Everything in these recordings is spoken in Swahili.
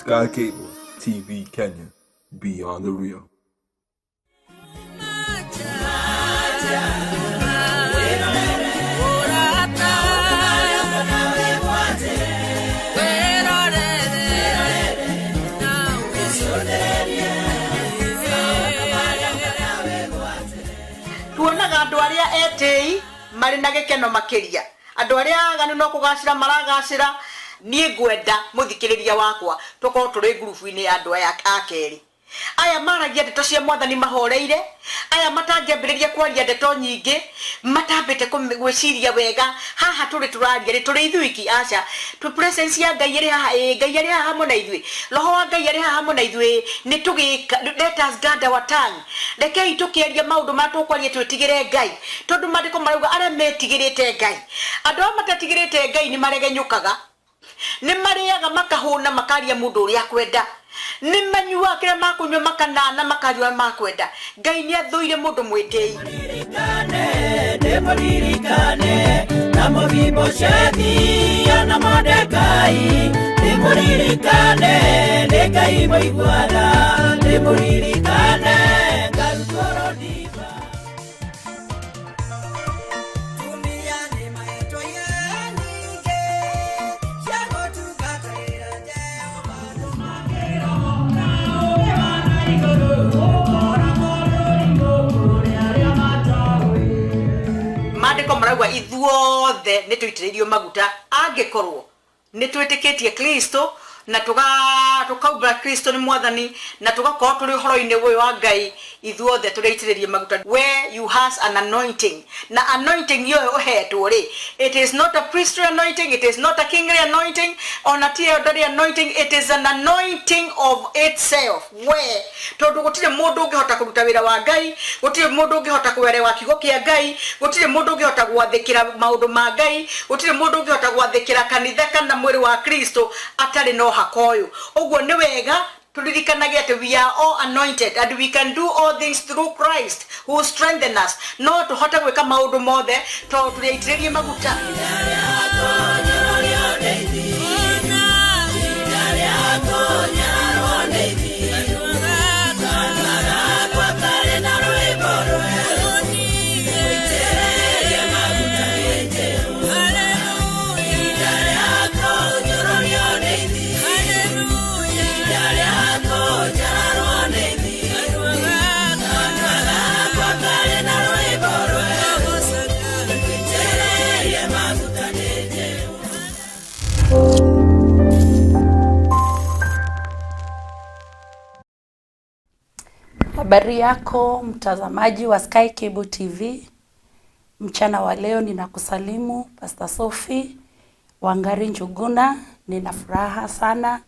Sky Cable TV Kenya, beyond the real. Tuonaga andũ arĩa etĩi marĩ na gĩkeno makĩria, andũ arĩa aganu no kũgacĩra maragacĩra. Niĩ ngwenda mũthikĩrĩria wakwa tũkorwo tũrĩ ngurubu-inĩ ya andũ aya a kerĩ, aya maragia ndeto cia mwathani mahoreire, aya matangĩambĩrĩria kwaria ndeto nyingĩ matambĩte gwĩciria wega. Haha tũrĩ tũraria rĩ, tũrĩ ithuiki? Aca, tũ presence ya Ngai ĩrĩ haha. Ĩĩ, Ngai arĩ haha hamwe na ithuĩ, roho wa Ngai arĩ haha hamwe na ithuĩ. Nĩ tũgĩka, let us guard our tongue. Rekei tũkĩaria maũndũ marĩa tũkwaria twĩtigĩre Ngai, tondũ maandĩko marauga arĩa metigĩrĩte Ngai. Andũ arĩa matetigĩrĩte Ngai nĩ maregenyũkaga, nĩ marĩaga makahũna, makaria mũndũ ũrĩa akwenda, nĩ manyuaga kĩrĩa makũnyua makanana, makaria ũrĩa makwenda. Ngai nĩ athũire mũndũ mwĩtĩi. Ndĩmũririkane na Mefiboshethi na Mordekai, ndĩmũririkane nĩ Ngai mũiguana, ndĩmũririkane ngarutwo rũndimba. Tumia nĩ mahetwo nyingĩ cia gũtungatĩra Jehova. Maandĩko marauga ithuothe nĩ tũitĩrĩirio maguta angĩkorwo nĩ twĩtĩkĩtie Kristo na tũkaumbũra Kristo nĩ mwathani na tũgakorwo tũrĩ ũhoro-inĩ ũyũ wa Ngai. Ithuothe tũrĩitĩrĩrie maguta. Where you has an anointing, na anointing ĩyo ũhetwo rĩ, it is not a priestly anointing, it is not a kingly anointing, ona ti elderly anointing, it is an anointing of itself. We tondũ gũtirĩ mũndũ ũngĩhota kũruta wĩra wa Ngai, gũtirĩ mũndũ ũngĩhota kũerewa kiugo kĩa Ngai, gũtirĩ mũndũ ũngĩhota gwathĩkĩra maũndũ ma Ngai, gũtirĩ mũndũ ũngĩhota gwathĩkĩra kanitha kana mwĩrĩ wa Kristo atarĩ na ũhaka ũyũ. Ũguo nĩ wega turirikanage atĩ we are all anointed and we can do all things through Christ who strengthen us. No tũhote gwĩka maũndũ mothe tondũ tũrĩ aitĩrĩrie maguta. Habari yako mtazamaji wa Sky Cable TV. Mchana wa leo ninakusalimu Pastor Sophie Wangari Njuguna. Nina furaha sana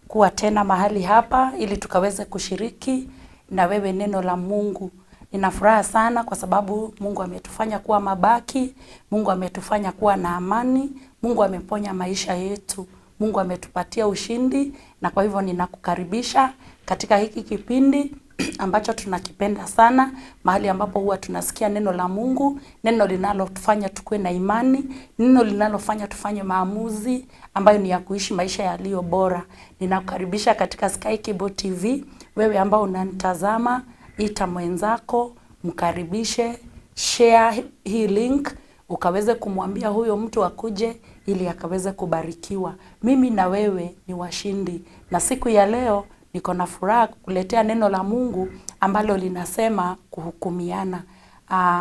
kuwa tena mahali hapa ili tukaweze kushiriki na wewe neno la Mungu. Nina furaha sana kwa sababu Mungu ametufanya kuwa mabaki, Mungu ametufanya kuwa na amani, Mungu ameponya maisha yetu, Mungu ametupatia ushindi, na kwa hivyo ninakukaribisha katika hiki kipindi ambacho tunakipenda sana, mahali ambapo huwa tunasikia neno la Mungu, neno linalotufanya tukue na imani, neno linalofanya tufanye maamuzi ambayo ni ya kuishi maisha yaliyo bora. Ninakukaribisha katika Sky Cable TV. Wewe ambao unanitazama, ita mwenzako, mkaribishe, share hii link ukaweze kumwambia huyo mtu akuje ili akaweze kubarikiwa. Mimi na wewe ni washindi, na siku ya leo niko na furaha kukuletea neno la Mungu ambalo linasema kuhukumiana.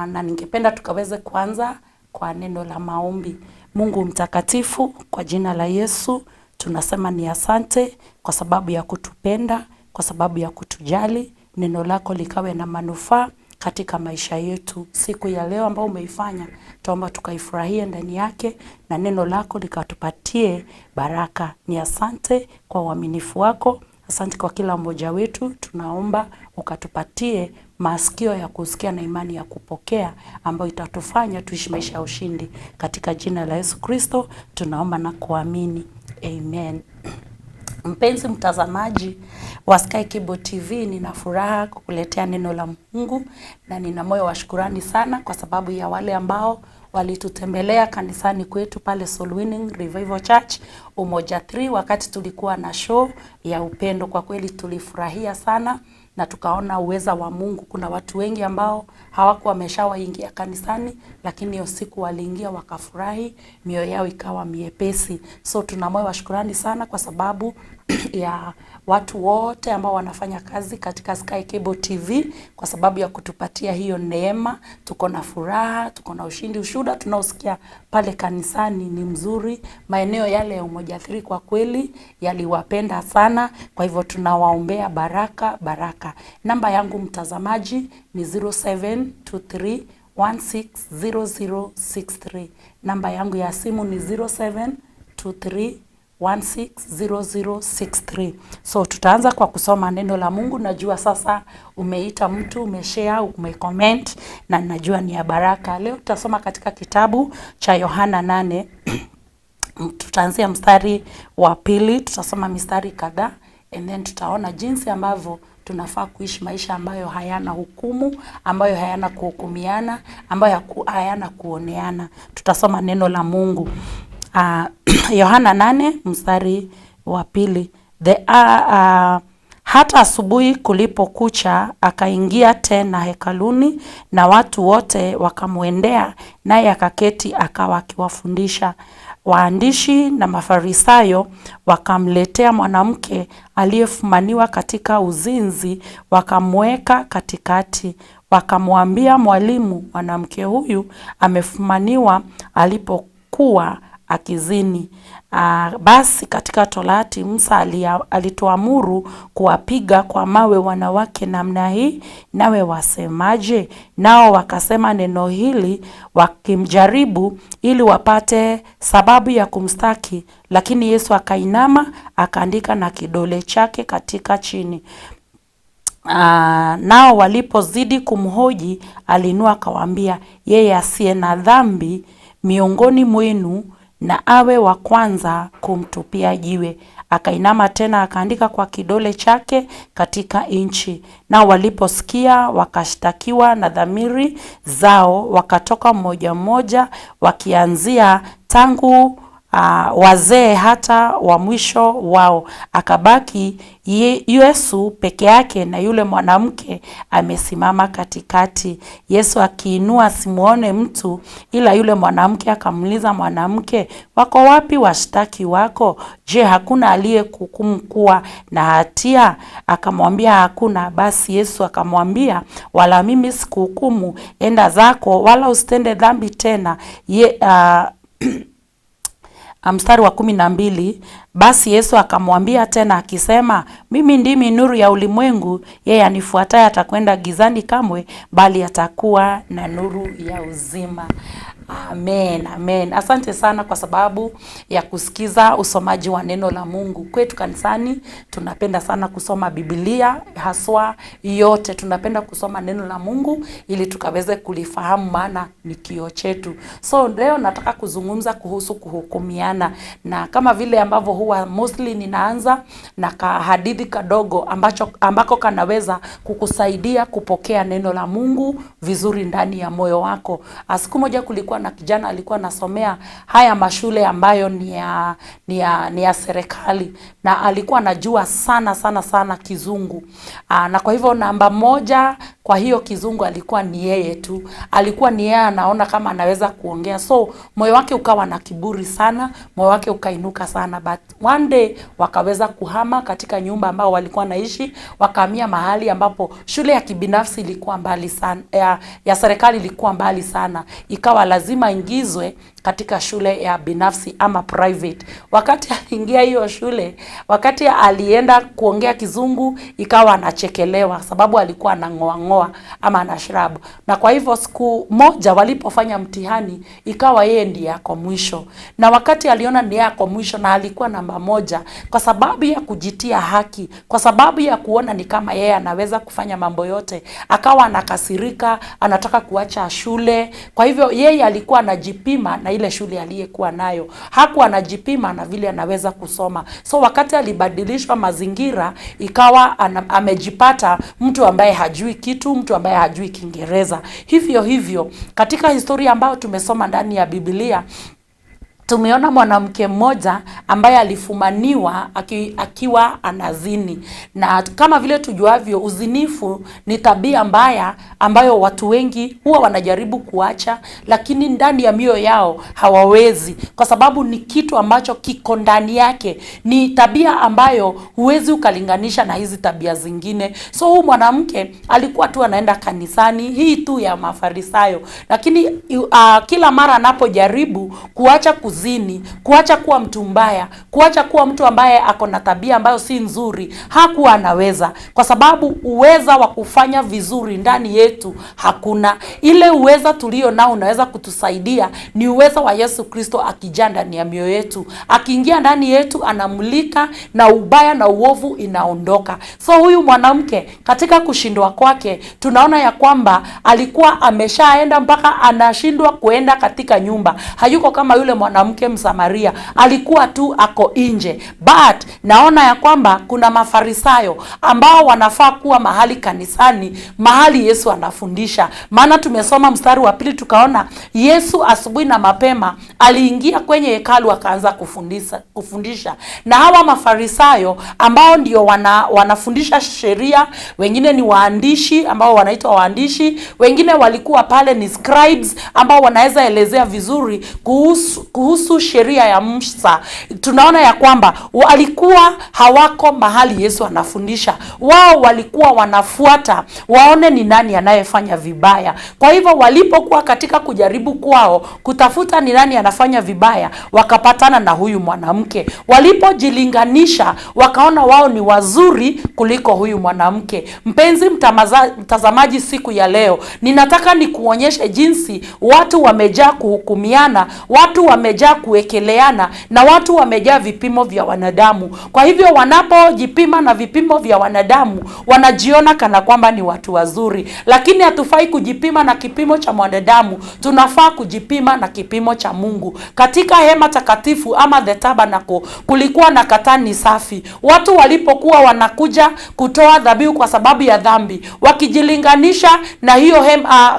Na ningependa tukaweze kuanza kwa neno la maombi. Mungu mtakatifu, kwa jina la Yesu tunasema ni asante kwa sababu ya kutupenda, kwa sababu ya kutujali. Neno lako likawe na manufaa katika maisha yetu siku ya leo ambao umeifanya, tuomba tukaifurahie ndani yake na neno lako likatupatie baraka. Ni asante kwa uaminifu wako, asante kwa kila mmoja wetu. Tunaomba ukatupatie masikio ya kusikia na imani ya kupokea ambayo itatufanya tuishi maisha ya ushindi. Katika jina la Yesu Kristo tunaomba na kuamini, amen. Mpenzi mtazamaji wa Sky Cable TV, nina furaha kukuletea neno la Mungu na nina moyo wa shukurani sana kwa sababu ya wale ambao Walitutembelea kanisani kwetu pale Soul Winning Revival Church Umoja 3 wakati tulikuwa na show ya upendo. Kwa kweli tulifurahia sana na tukaona uweza wa Mungu. Kuna watu wengi ambao hawakuwa wameshawaingia kanisani, lakini hiyo siku waliingia wakafurahi, mioyo yao ikawa miepesi. So tuna moyo wa shukrani sana kwa sababu ya watu wote ambao wanafanya kazi katika Sky Cable TV kwa sababu ya kutupatia hiyo neema. Tuko na furaha, tuko na ushindi. Ushuhuda tunaosikia pale kanisani ni mzuri. Maeneo yale ya Umoja 3 kwa kweli yaliwapenda sana, kwa hivyo tunawaombea baraka baraka. Namba yangu mtazamaji ni 0723 160063. Namba yangu ya simu ni 0723 160063. So tutaanza kwa kusoma neno la Mungu. Najua sasa umeita mtu, umeshare, umecomment na najua ni ya baraka. Leo tutasoma katika kitabu cha Yohana 8. Tutaanzia mstari wa 2, tutasoma mistari kadhaa and then tutaona jinsi ambavyo tunafaa kuishi maisha ambayo hayana hukumu, ambayo hayana kuhukumiana, ambayo hayana kuoneana. Tutasoma neno la Mungu. Yohana 8 mstari wa 2. Hata asubuhi kulipokucha akaingia tena hekaluni, na watu wote wakamwendea, naye akaketi akawa akiwafundisha. Waandishi na Mafarisayo wakamletea mwanamke aliyefumaniwa katika uzinzi, wakamweka katikati. Wakamwambia, Mwalimu, mwanamke huyu amefumaniwa alipokuwa akizini. Basi katika Torati Musa alituamuru kuwapiga kwa mawe wanawake namna hii, nawe wasemaje? Nao wakasema neno hili wakimjaribu ili wapate sababu ya kumstaki, lakini Yesu akainama akaandika na kidole chake katika chini. Nao walipozidi kumhoji, alinua akawaambia, yeye asiye na dhambi miongoni mwenu na awe wa kwanza kumtupia jiwe. Akainama tena akaandika kwa kidole chake katika nchi. Nao waliposikia wakashtakiwa na dhamiri zao, wakatoka mmoja mmoja, wakianzia tangu wazee hata wa mwisho wao. Akabaki Yesu peke yake na yule mwanamke amesimama katikati. Yesu akiinua simuone mtu ila yule mwanamke. Akamuuliza, mwanamke, wako wapi washtaki wako? Je, hakuna aliyekuhukumu kuwa na hatia? Akamwambia, hakuna. Basi Yesu akamwambia, wala mimi sikuhukumu, enda zako wala usitende dhambi tena. Mstari wa 12, basi Yesu akamwambia tena akisema, mimi ndimi nuru ya ulimwengu, yeye anifuataye atakwenda gizani kamwe, bali atakuwa na nuru ya uzima. Amen, amen. Asante sana kwa sababu ya kusikiza usomaji wa neno la Mungu. Kwetu kanisani tunapenda sana kusoma Biblia, haswa yote tunapenda kusoma neno la Mungu ili tukaweze kulifahamu, maana ni kioo chetu. So leo nataka kuzungumza kuhusu kuhukumiana, na kama vile ambavyo huwa mostly ninaanza na hadithi kadogo ambako kanaweza kukusaidia kupokea neno la Mungu vizuri ndani ya moyo wako. Siku moja kulikuwa na kijana alikuwa anasomea haya mashule ambayo ni ya serikali, na alikuwa anajua sana sana sana Kizungu. Na kwa hivyo namba moja kwa hiyo Kizungu alikuwa ni yeye tu. Alikuwa ni yeye anaona kama anaweza kuongea. So moyo wake ukawa na kiburi sana, moyo wake ukainuka sana. But one day wakaweza kuhama katika nyumba ambao walikuwa naishi, wakahamia mahali ambapo shule ya kibinafsi ilikuwa mbali sana, ya serikali ilikuwa mbali sana. Ikawa lazima ingizwe katika shule ya binafsi ama private. Wakati aliingia hiyo shule, wakati alienda kuongea Kizungu, ikawa anachekelewa sababu alikuwa anangoa ngoa ama anashrabu. Na kwa hivyo siku moja walipofanya mtihani, ikawa yeye ndiye ako mwisho. Na wakati aliona ndiye ako mwisho na alikuwa namba moja, kwa sababu ya kujitia haki, kwa sababu ya kuona ni kama yeye anaweza kufanya mambo yote, akawa anakasirika, anataka kuacha shule. Kwa hivyo yeye alikuwa anajipima na ile shule aliyekuwa nayo, hakuwa anajipima na vile anaweza kusoma. So wakati alibadilishwa mazingira, ikawa amejipata mtu ambaye hajui kitu, mtu ambaye hajui Kiingereza. Hivyo hivyo katika historia ambayo tumesoma ndani ya Biblia, tumeona mwanamke mmoja ambaye alifumaniwa akiwa anazini, na kama vile tujuavyo, uzinifu ni tabia mbaya ambayo watu wengi huwa wanajaribu kuacha, lakini ndani ya mioyo yao hawawezi, kwa sababu ni kitu ambacho kiko ndani yake, ni tabia ambayo huwezi ukalinganisha na hizi tabia zingine. So huyu mwanamke alikuwa tu anaenda kanisani hii tu ya Mafarisayo, lakini kila mara anapojaribu kuacha kuzini, kuacha kuwa mtu mbaya, kuacha kuwa mtu ambaye ako na tabia ambayo si nzuri, hakuwa anaweza, kwa sababu uweza wa kufanya vizuri ndani yetu hakuna. Ile uweza tulio nao unaweza kutusaidia ni uweza wa Yesu Kristo akijaa ndani ya mioyo yetu. Akiingia ndani yetu anamulika na ubaya na uovu inaondoka. So huyu mwanamke katika kushindwa kwake, tunaona ya kwamba alikuwa ameshaenda mpaka anashindwa kuenda katika nyumba. Hayuko kama yule mwanamke Msamaria, alikuwa tu ako nje. But naona ya kwamba kuna Mafarisayo ambao wanafaa kuwa mahali kanisani, mahali Yesu anafundisha. Maana tumesoma mstari wa 2 tukaona Yesu asubuhi na mapema aliingia kwenye hekalu akaanza kufundisha. Na hawa Mafarisayo ambao ndio wanafundisha sheria, wengine ni waandishi ambao wanaitwa waandishi, wengine walikuwa pale ni scribes ambao wanaweza elezea vizuri kuhusu sheria ya Musa. Tunaona ya kwamba walikuwa hawako mahali Yesu anafundisha. Wao walikuwa wanafuata waone ni nani anayefanya vibaya. Kwa hivyo walipokuwa katika kujaribu kwao kutafuta ni nani anafanya vibaya, wakapatana na huyu mwanamke. Walipojilinganisha wakaona wao ni wazuri kuliko huyu mwanamke. Mpenzi mtazamaji, siku ya leo ninataka nikuonyeshe jinsi watu wamejaa kuhukumiana, watu wamejaa kuwekeleana, na watu wamejaa vipimo vya wanadamu. Kwa hivyo wanapojipima na vipimo vya wanadamu wanajiona kana kwamba ni watu wazuri, lakini hatufai kujipima na kipimo cha mwanadamu, tunafaa kujipima na kipimo cha Mungu. Katika hema takatifu ama the tabernacle kulikuwa na katani safi. Watu walipokuwa wanakuja kutoa dhabihu kwa sababu ya dhambi, wakijilinganisha na hiyo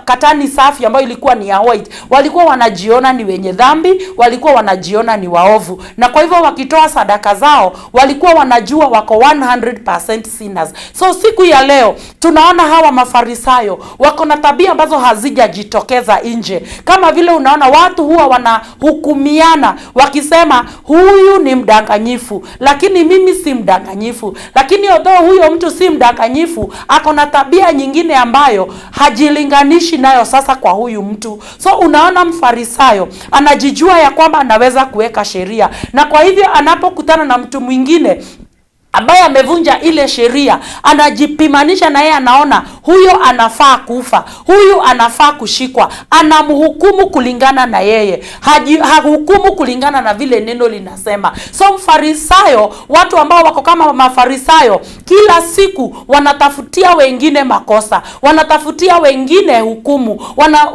katani safi ambayo ilikuwa ni ya white, walikuwa wanajiona ni wenye dhambi, walikuwa wanajiona ni waovu. Na kwa hivyo wakitoa sadaka zao walikuwa wanajua wako 100% sinners. So siku ya leo tunaona hawa Mafarisayo wako na tabia ambazo hazijajitokeza nje. Kama vile unaona watu huwa wanahukumiana wakisema huyu ni mdanganyifu, lakini mimi si mdanganyifu. Lakini although huyo mtu si mdanganyifu, ako na tabia nyingine ambayo hajilinganishi nayo sasa kwa huyu mtu. So unaona Mfarisayo anajijua ya kwamba anaweza kuweka sheria, na kwa hivyo anapokutana na mtu mwingine ambaye amevunja ile sheria, anajipimanisha na yeye, anaona huyo anafaa kufa, huyu anafaa kushikwa. Anamhukumu kulingana na yeye, hahukumu kulingana na vile neno linasema. So Mfarisayo, watu ambao wako kama Mafarisayo, kila siku wanatafutia wengine makosa, wanatafutia wengine hukumu,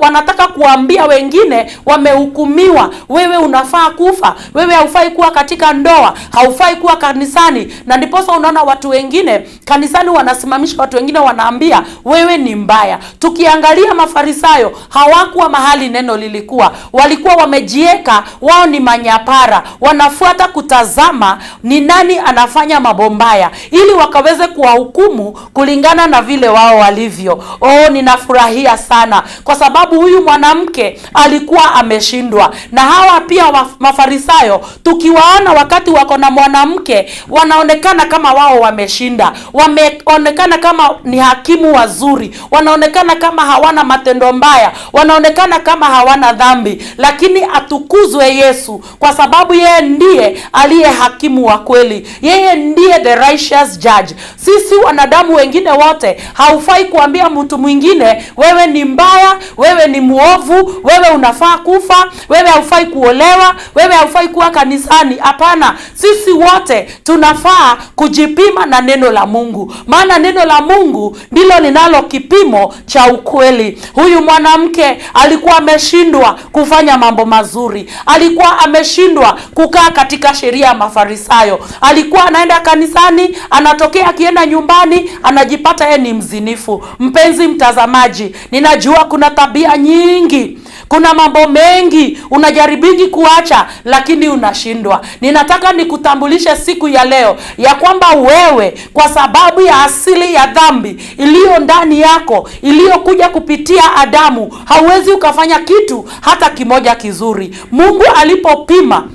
wanataka kuambia wengine wamehukumiwa, wewe unafaa kufa, wewe haufai kuwa katika ndoa, haufai kuwa kanisani. Na ndiposa unaona watu wengine kanisani wanasimamisha watu wengine, wanaambia wewe ni mbaya. Tukiangalia Mafarisayo hawakuwa mahali neno lilikuwa, walikuwa wamejieka wao ni manyapara, wanafuata kutazama ni nani anafanya mambo mbaya ili wakaweze kuwahukumu kulingana na vile wao walivyo. Oh, ninafurahia sana kwa sababu huyu mwanamke alikuwa ameshindwa. Na hawa pia Mafarisayo tukiwaona wakati wako na mwanamke, wanaonekana kama wao wameshinda, wameonekana kama ni hakimu wazuri, wanaonekana kama hawana matendo mbaya, wanaonekana kama hawana dhambi. Lakini atukuzwe Yesu, kwa sababu yeye ndiye aliye hakimu wa kweli, yeye ndiye the righteous judge. Sisi wanadamu wengine wote haufai kuambia mtu mwingine wewe ni mbaya, wewe ni muovu, wewe unafaa kufa, wewe haufai kuolewa, wewe haufai kuwa kanisani. Hapana, sisi wote tunafaa kujipima na neno la Mungu, maana neno la Mungu ndilo linalo kunalo kipimo cha ukweli. Huyu mwanamke alikuwa ameshindwa kufanya mambo mazuri, alikuwa ameshindwa kukaa katika sheria ya Mafarisayo. Alikuwa anaenda kanisani, anatokea akienda nyumbani, anajipata yeye ni mzinifu. Mpenzi mtazamaji, ninajua kuna tabia nyingi, kuna mambo mengi unajaribingi kuacha lakini unashindwa. Ninataka nikutambulishe siku ya leo ya kwamba wewe, kwa sababu ya asili ya dhambi iliyo ndani yako iliyokuja kupitia Adamu, hauwezi ukafanya kitu hata kimoja kizuri. Mungu alipopima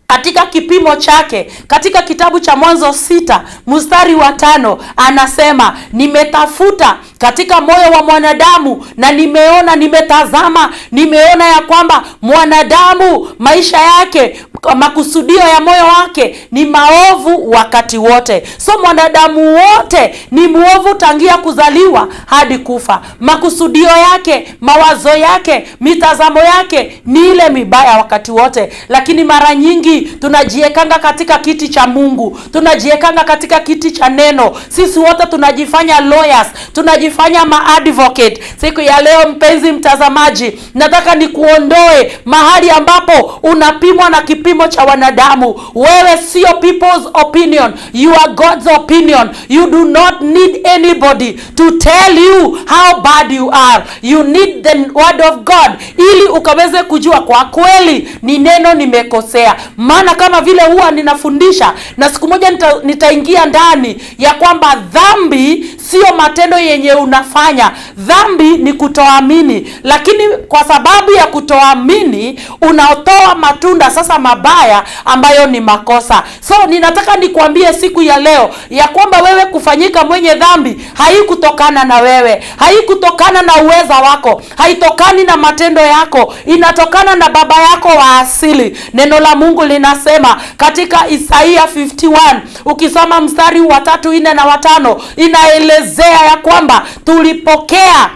katika kipimo chake, katika kitabu cha Mwanzo 6 mstari wa 5, anasema nimetafuta katika moyo wa mwanadamu na nimeona, nimetazama, nimeona ya kwamba mwanadamu maisha yake, makusudio ya moyo wake ni maovu wakati wote. So mwanadamu wote ni muovu tangia kuzaliwa hadi kufa. Makusudio yake, mawazo yake, mitazamo yake ni ile mibaya wakati wote. Lakini mara nyingi tunajiekanga katika kiti cha Mungu, tunajiekanga katika kiti cha neno. Sisi wote tunajifanya lawyers, tunajifanya ma-advocate. Siku ya leo, mpenzi mtazamaji, nataka nikuondoe mahali ambapo unapimwa na kipimo cha wanadamu. Wewe sio people's opinion, you are God's opinion. You do not need anybody to tell you how bad you are. You need the word of God ili ukaweze kujua kwa kweli ni neno nimekosea. Maana kama vile huwa ninafundisha, na siku moja nitaingia ndani ya kwamba dhambi sio matendo yenye unafanya. Dhambi ni kutoamini, lakini kwa sababu ya kutoamini unatoa matunda sasa mabaya ambayo ni makosa. So ninataka nikuambie siku ya leo ya kwamba wewe kufanyika mwenye dhambi haikutokana na wewe, haikutokana na uweza wako, haitokani na matendo yako, inatokana na baba yako wa asili. Neno la Mungu linasema katika Isaia 51, ukisoma mstari wa 3, 4 na 5, inaelezea ya kwamba tulipokea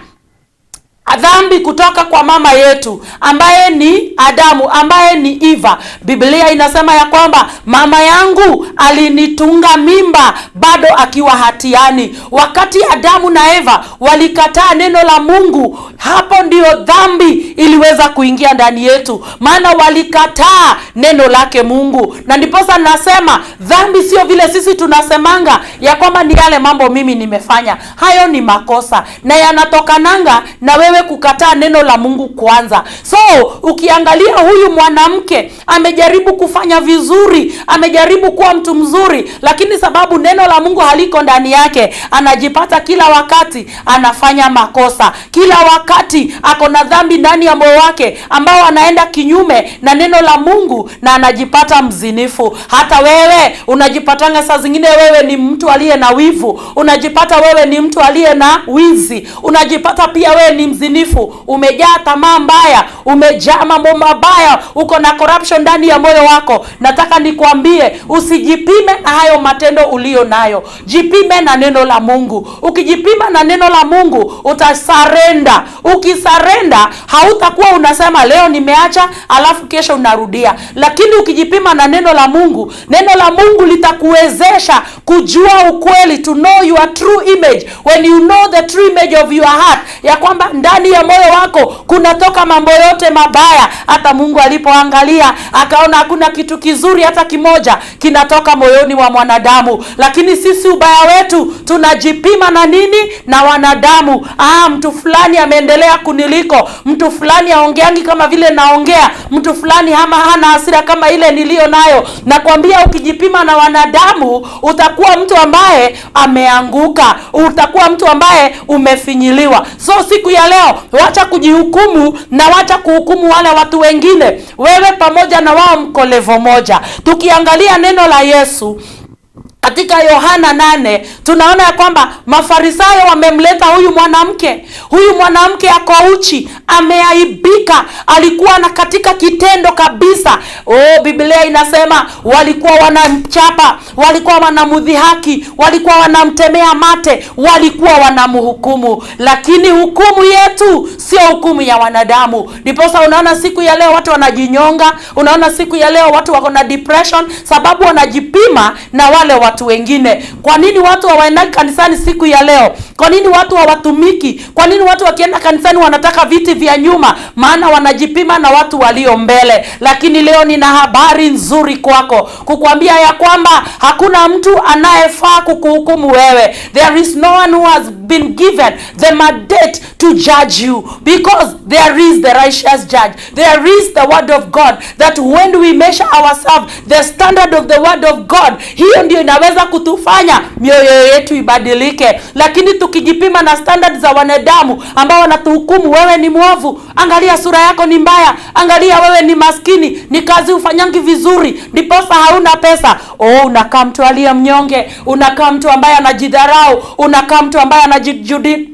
dhambi kutoka kwa mama yetu ambaye ni Adamu, ambaye ni Eva. Biblia inasema ya kwamba mama yangu alinitunga mimba bado akiwa hatiani. Wakati Adamu na Eva walikataa neno la Mungu, hapo ndio dhambi iliweza kuingia ndani yetu, maana walikataa neno lake Mungu. Na ndiposa nasema dhambi sio vile sisi tunasemanga ya kwamba ni yale mambo mimi nimefanya. Hayo ni makosa na yanatokananga na wewe kukataa neno la Mungu kwanza. So ukiangalia huyu mwanamke amejaribu kufanya vizuri, amejaribu kuwa mtu mzuri, lakini sababu neno la Mungu haliko ndani yake, anajipata kila wakati anafanya makosa, kila wakati ako na dhambi ndani ya moyo wake ambao anaenda kinyume na neno la Mungu na anajipata mzinifu. Hata wewe unajipatanga saa zingine wewe ni mtu aliye na wivu, unajipata wewe ni mtu aliye na wizi, unajipata pia wewe ni mzinifu, umejaa tamaa mbaya, umejaa mambo mabaya, uko na corruption ndani ya moyo wako. Nataka nikwambie usijipime na hayo matendo ulio nayo, jipime na neno la Mungu. Ukijipima na neno la Mungu utasarenda. Ukisarenda hautakuwa unasema leo nimeacha alafu kesho unarudia. Lakini ukijipima na neno la Mungu, neno la Mungu litakuwezesha kujua ukweli, to know your true image. When you know the true image of your heart, ya kwamba ndani ya moyo wako kunatoka mambo yote mabaya. Hata Mungu alipoangalia akaona hakuna kitu kizuri hata kimoja kinatoka moyoni wa mwanadamu. Lakini sisi ubaya wetu tunajipima na nini? Na wanadamu. Mtu fulani ameendelea kuniliko, mtu fulani aongeangi kama vile naongea, mtu fulani hana hasira kama ile nilio nayo. Nakwambia ukijipima na wanadamu utakuwa mtu ambaye ameanguka, utakuwa mtu ambaye umefinyiliwa. So siku ya leo wacha kujihukumu na wacha kuhukumu wale watu wengine. Wewe pamoja na wao mko level moja. Tukiangalia neno la Yesu katika Yohana 8, tunaona ya kwamba Mafarisayo wamemleta huyu mwanamke. Huyu mwanamke ako uchi, ameaibika, alikuwa na katika kitendo kabisa. Biblia inasema walikuwa wanamchapa, walikuwa wanamudhihaki, walikuwa wanamtemea mate, walikuwa wanamhukumu. Lakini hukumu yetu sio hukumu ya wanadamu. Ndiposa unaona siku ya leo watu wanajinyonga, unaona siku ya leo watu wako na depression, sababu wanajipima na wale watu watu wengine. Kwa nini watu hawaendagi kanisani siku ya leo? Kwa nini watu hawatumiki? Kwa nini watu wakienda kanisani wanataka viti vya nyuma? Maana wanajipima na watu walio mbele. Lakini leo nina habari nzuri kwako kukwambia ya kwamba hakuna mtu anayefaa kukuhukumu wewe. There is no one who has been given the mandate to judge you, because there is the righteous judge. There is the word of God, that when we measure ourselves the standard of the word of God, hiyo ndio inaweza kutufanya mioyo yetu ibadilike. Lakini tukijipima na standard za wanadamu ambao wanatuhukumu, wewe ni mwovu, angalia sura yako ni mbaya, angalia wewe ni maskini, ni kazi ufanyangi vizuri, ndiposa hauna pesa. Oh, unakaa mtu aliye mnyonge, unakaa mtu ambaye anajidharau, unakaa mtu ambaye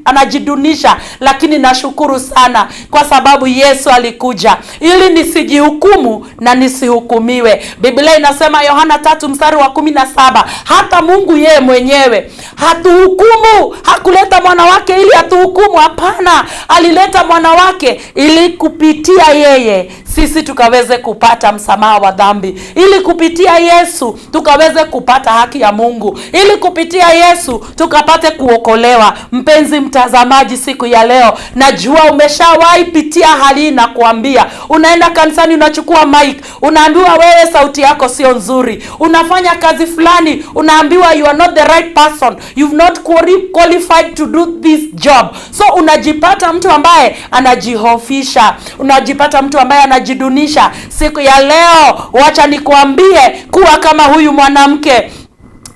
anajidunisha. Lakini nashukuru sana kwa sababu Yesu alikuja ili nisijihukumu na nisihukumiwe. Biblia inasema Yohana 3 mstari wa 17, hata Mungu yeye mwenyewe hatuhukumu. Hakuleta mwana wake ili atuhukumu, hapana. Alileta mwana wake ili kupitia yeye sisi tukaweze kupata msamaha wa dhambi, ili kupitia Yesu tukaweze kupata haki ya Mungu, ili kupitia Yesu tukapate kuokolewa. Mpenzi mtazamaji, siku ya leo najua umeshawahi pitia hali hii, na kuambia unaenda kanisani, unachukua mic, unaambiwa wewe sauti yako sio nzuri. Unafanya kazi fulani, unaambiwa you are not the right person, you've not qualified to do this job. So unajipata mtu ambaye anajihofisha, unajipata mtu ambaye anajidunisha. Siku ya leo, wacha nikuambie, kuwa kama huyu mwanamke.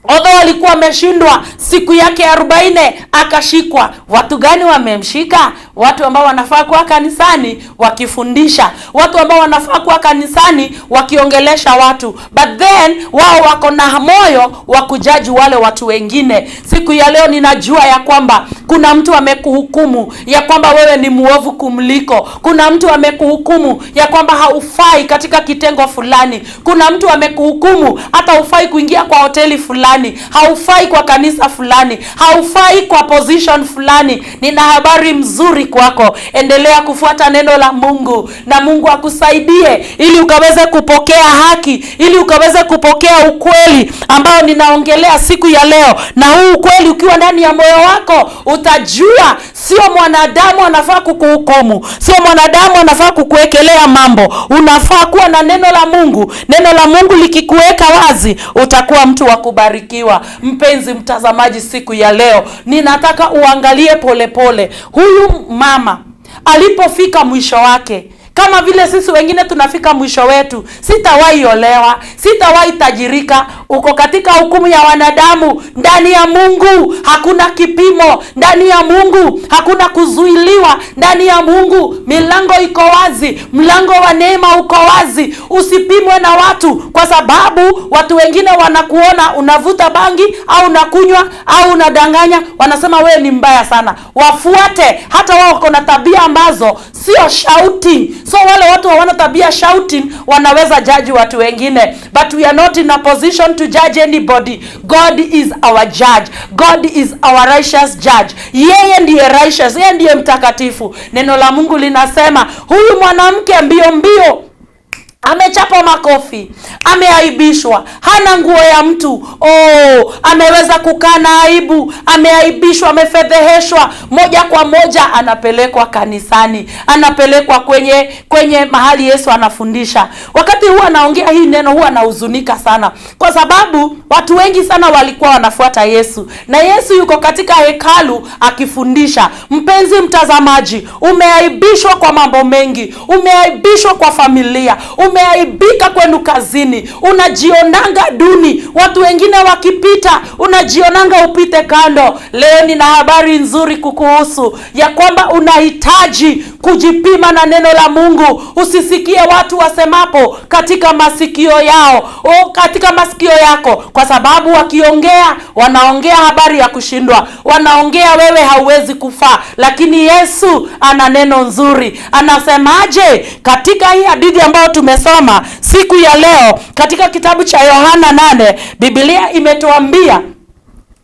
Although alikuwa ameshindwa siku yake 40 akashikwa. Watu gani wamemshika? Watu ambao wanafaa kuwa kanisani wakifundisha, watu ambao wanafaa kuwa kanisani wakiongelesha watu, but then wao wako na moyo wa kujudge wale watu wengine. Siku ya leo ninajua ya kwamba kuna mtu amekuhukumu ya kwamba wewe ni muovu kumliko. Kuna mtu amekuhukumu ya kwamba haufai katika kitengo fulani. Kuna mtu amekuhukumu hata hufai kuingia kwa hoteli fulani, haufai kwa kanisa fulani, haufai kwa position fulani. Nina habari mzuri kwako, endelea kufuata neno la Mungu na Mungu akusaidie ili ukaweze kupokea haki, ili ukaweze kupokea ukweli ambao ninaongelea siku ya leo. Na huu ukweli ukiwa ndani ya moyo wako, utajua sio mwanadamu anafaa kukuhukumu, sio mwanadamu anafaa kukuwekelea mambo. Unafaa kuwa na neno la Mungu. Neno la Mungu likikuweka wazi, utakuwa mtu wa kubarikiwa. Mpenzi mtazamaji, siku ya leo ninataka uangalie polepole huyu mama alipofika mwisho wake, kama vile sisi wengine tunafika mwisho wetu. Sitawahi olewa, sitawahi tajirika. Uko katika hukumu ya wanadamu. Ndani ya Mungu hakuna kipimo, ndani ya Mungu hakuna kuzuiliwa, ndani ya Mungu milango iko wazi, mlango wa neema uko wazi. Usipimwe na watu, kwa sababu watu wengine wanakuona unavuta bangi au unakunywa au unadanganya, wanasema wewe ni mbaya sana. Wafuate, hata wao wako na tabia ambazo sio shouting. So wale watu hawana tabia shouting, wanaweza judge watu wengine, but we are not in a position to judge anybody. God is our judge. God is our righteous judge. Yeye ndiye righteous, yeye ndiye mtakatifu. Neno la Mungu linasema huyu mwanamke mbio mbio amechapa makofi, ameaibishwa, hana nguo ya mtu. Oh, ameweza kukaa na aibu, ameaibishwa, amefedheheshwa. Moja kwa moja anapelekwa kanisani, anapelekwa kwenye mahali Yesu anafundisha. Wakati huwa anaongea hii neno, huwa anahuzunika sana, kwa sababu watu wengi sana walikuwa wanafuata Yesu na Yesu yuko katika hekalu akifundisha. Mpenzi mtazamaji, umeaibishwa kwa mambo mengi, umeaibishwa kwa familia, umeaibika kwenu kazini, unajionanga duni, watu wengine wakipita unajionanga upite kando. Leo nina habari nzuri kukuhusu ya kwamba unahitaji kujipima na neno la Mungu. Usisikie watu wasemapo katika masikio yao o, katika masikio yako, kwa sababu wakiongea wanaongea habari ya kushindwa, wanaongea wewe hauwezi kufaa. Lakini Yesu ana neno nzuri. Anasemaje katika hii hadithi ambayo tumesoma siku ya leo katika kitabu cha Yohana 8? Biblia imetuambia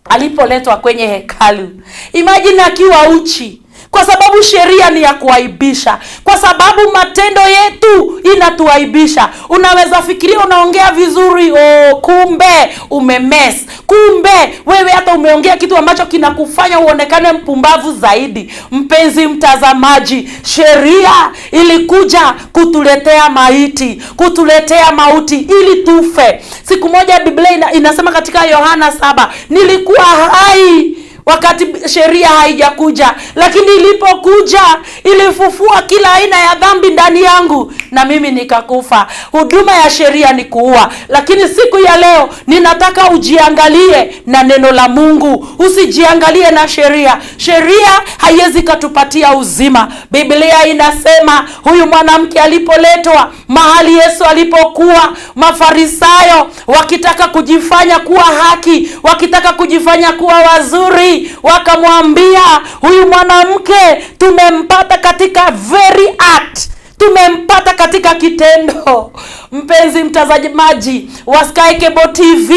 alipoletwa kwenye hekalu, imagine akiwa uchi. Kwa sababu sheria ni ya kuaibisha, kwa sababu matendo yetu inatuaibisha. Unaweza fikiria unaongea vizuri, oh, kumbe umemess, kumbe wewe hata umeongea kitu ambacho kinakufanya uonekane mpumbavu zaidi. Mpenzi mtazamaji, sheria ilikuja kutuletea maiti, kutuletea mauti ili tufe. Siku moja Biblia inasema katika Yohana 7, nilikuwa hai wakati sheria haijakuja, lakini ilipokuja ilifufua kila aina ya dhambi ndani yangu na mimi nikakufa. Huduma ya sheria ni kuua, lakini siku ya leo ninataka ujiangalie na neno la Mungu, usijiangalie na sheria. Sheria haiwezi katupatia uzima. Biblia inasema huyu mwanamke alipoletwa mahali Yesu alipokuwa, Mafarisayo wakitaka kujifanya kuwa haki, wakitaka kujifanya kuwa wazuri, wakamwambia huyu mwanamke tumempata katika very act, tumempata katika kitendo. Mpenzi mtazamaji wa Sky Cable TV,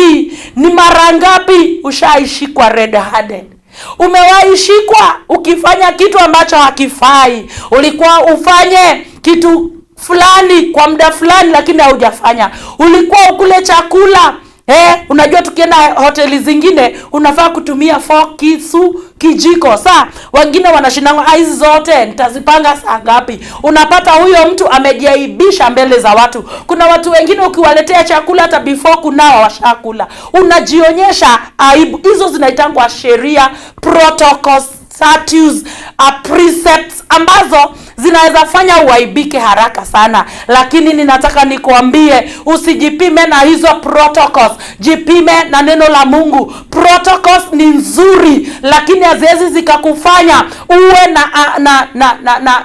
ni mara ngapi ushaishikwa red handed? Umewahi shikwa ukifanya kitu ambacho hakifai? Ulikuwa ufanye kitu fulani kwa muda fulani, lakini haujafanya. Ulikuwa ukule chakula. Unajua tukienda hoteli zingine unafaa kutumia fork, kisu, kijiko. Saa wengine wanashindana, hizi zote nitazipanga saa ngapi? Unapata huyo mtu amejiaibisha mbele za watu. Kuna watu wengine ukiwaletea chakula hata before kunawa washakula. Unajionyesha aibu. Hizo zinaitangwa sheria, protocols, statutes, precepts ambazo zinaweza fanya uaibike haraka sana. Lakini ninataka nikuambie, usijipime na hizo protocols, jipime na neno la Mungu. Protocols ni nzuri, lakini haziwezi zikakufanya uwe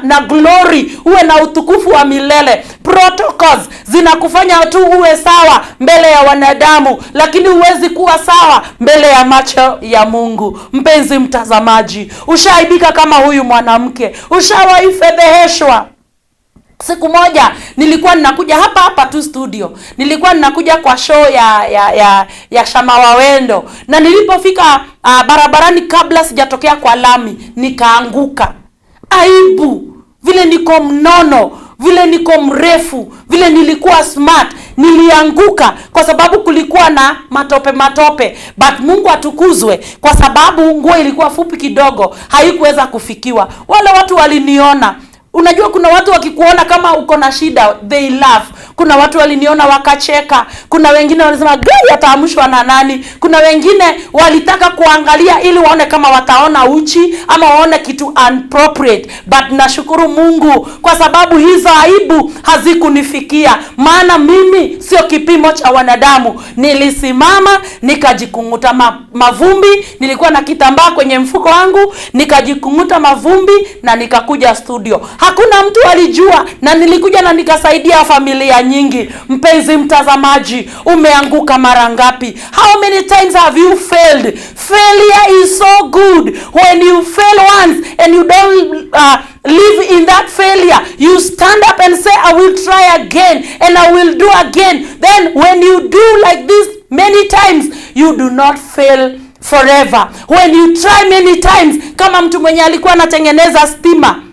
na glory, uwe na utukufu wa milele. Protocols zinakufanya tu uwe sawa mbele ya wanadamu, lakini huwezi kuwa sawa mbele ya macho ya Mungu. Mpenzi mtazamaji, ushaibika kama huyu mwanamke? Ushawahi fedheheshwa? Siku moja nilikuwa ninakuja hapa hapa tu studio, nilikuwa ninakuja kwa show ya Shama Wawendo, na nilipofika barabarani, kabla sijatokea kwa lami, nikaanguka. Aibu, vile niko mnono, vile niko mrefu, vile nilikuwa smart, nilianguka kwa sababu kulikuwa na matope matope. But Mungu atukuzwe, kwa sababu nguo ilikuwa fupi kidogo, haikuweza kufikiwa. Wale watu waliniona. Unajua kuna watu wakikuona kama uko na shida, they laugh. Kuna watu waliniona wakacheka. Kuna wengine walisema gari ataamshwa na nani? Kuna wengine walitaka kuangalia ili waone kama wataona uchi ama waone kitu inappropriate. But nashukuru Mungu kwa sababu hizo aibu hazikunifikia, maana mimi sio kipimo cha wanadamu. Nilisimama nikajikunguta mavumbi, nilikuwa na kitambaa kwenye mfuko wangu, nikajikunguta mavumbi na nikakuja studio. Hakuna mtu alijua, na nilikuja na nikasaidia familia nyingi. Mpenzi mtazamaji, umeanguka mara ngapi? How many times have you failed? Failure is so good. When you fail once and you don't live in that failure, you stand up and say, I will try again and I will do again. Then when you do like this many times, you do not fail forever. When you try many times, kama mtu mwenye alikuwa anatengeneza stima,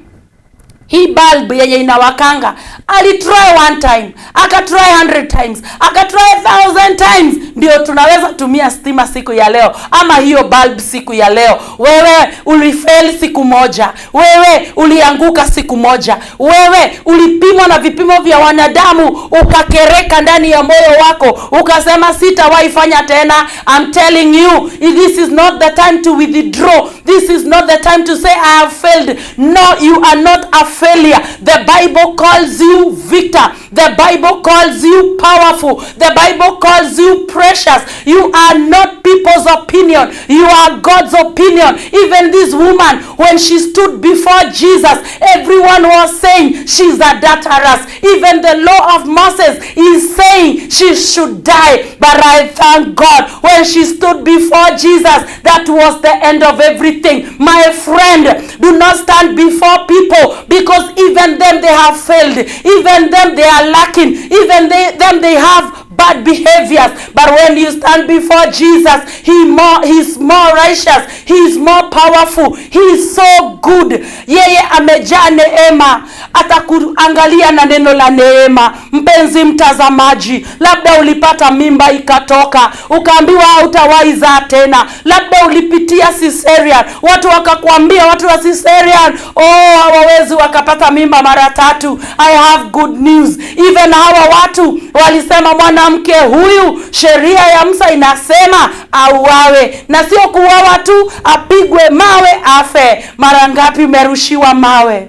hii bulb yenye inawakanga, alitry one time, akatry 100 times, akatry 1000 times, ndio tunaweza tumia stima siku ya leo, ama hiyo bulb siku ya leo. Wewe ulifail siku moja, wewe ulianguka siku moja, wewe ulipimwa na vipimo vya wanadamu, ukakereka ndani ya moyo wako, ukasema sitawahi fanya tena. I'm telling you, this is not the time to withdraw. This is not the time to say I have failed. No, you are not a failure. The Bible calls you victor. The Bible calls you powerful. The Bible calls you precious. You are not people's opinion. You are God's opinion. Even this woman, when she stood before Jesus, everyone was saying she's adulteress. Even the law of Moses is saying she should die. But I thank God, when she stood before Jesus, that was the end of everything. My friend, do not stand before people, because even them they have failed. Even them they are lacking. Even them they have bad behaviors. But when you stand before Jesus, he's more righteous, he is more powerful, he is so good. Yeye amejaa neema, atakuangalia na neno la neema. Mpenzi mtazamaji, labda ulipata mimba ikatoka, ukaambiwa hautawahi zaa tena. Labda ulipitia cesarean, watu wakakwambia, watu wa cesarean, oh, hawawezi wakapata mimba mara tatu. I have good news. Even hawa watu walisema mwanamke huyu, sheria ya Musa inasema auawe, na sio kuuawa tu, apigwe mawe afe. Mara ngapi umerushiwa mawe?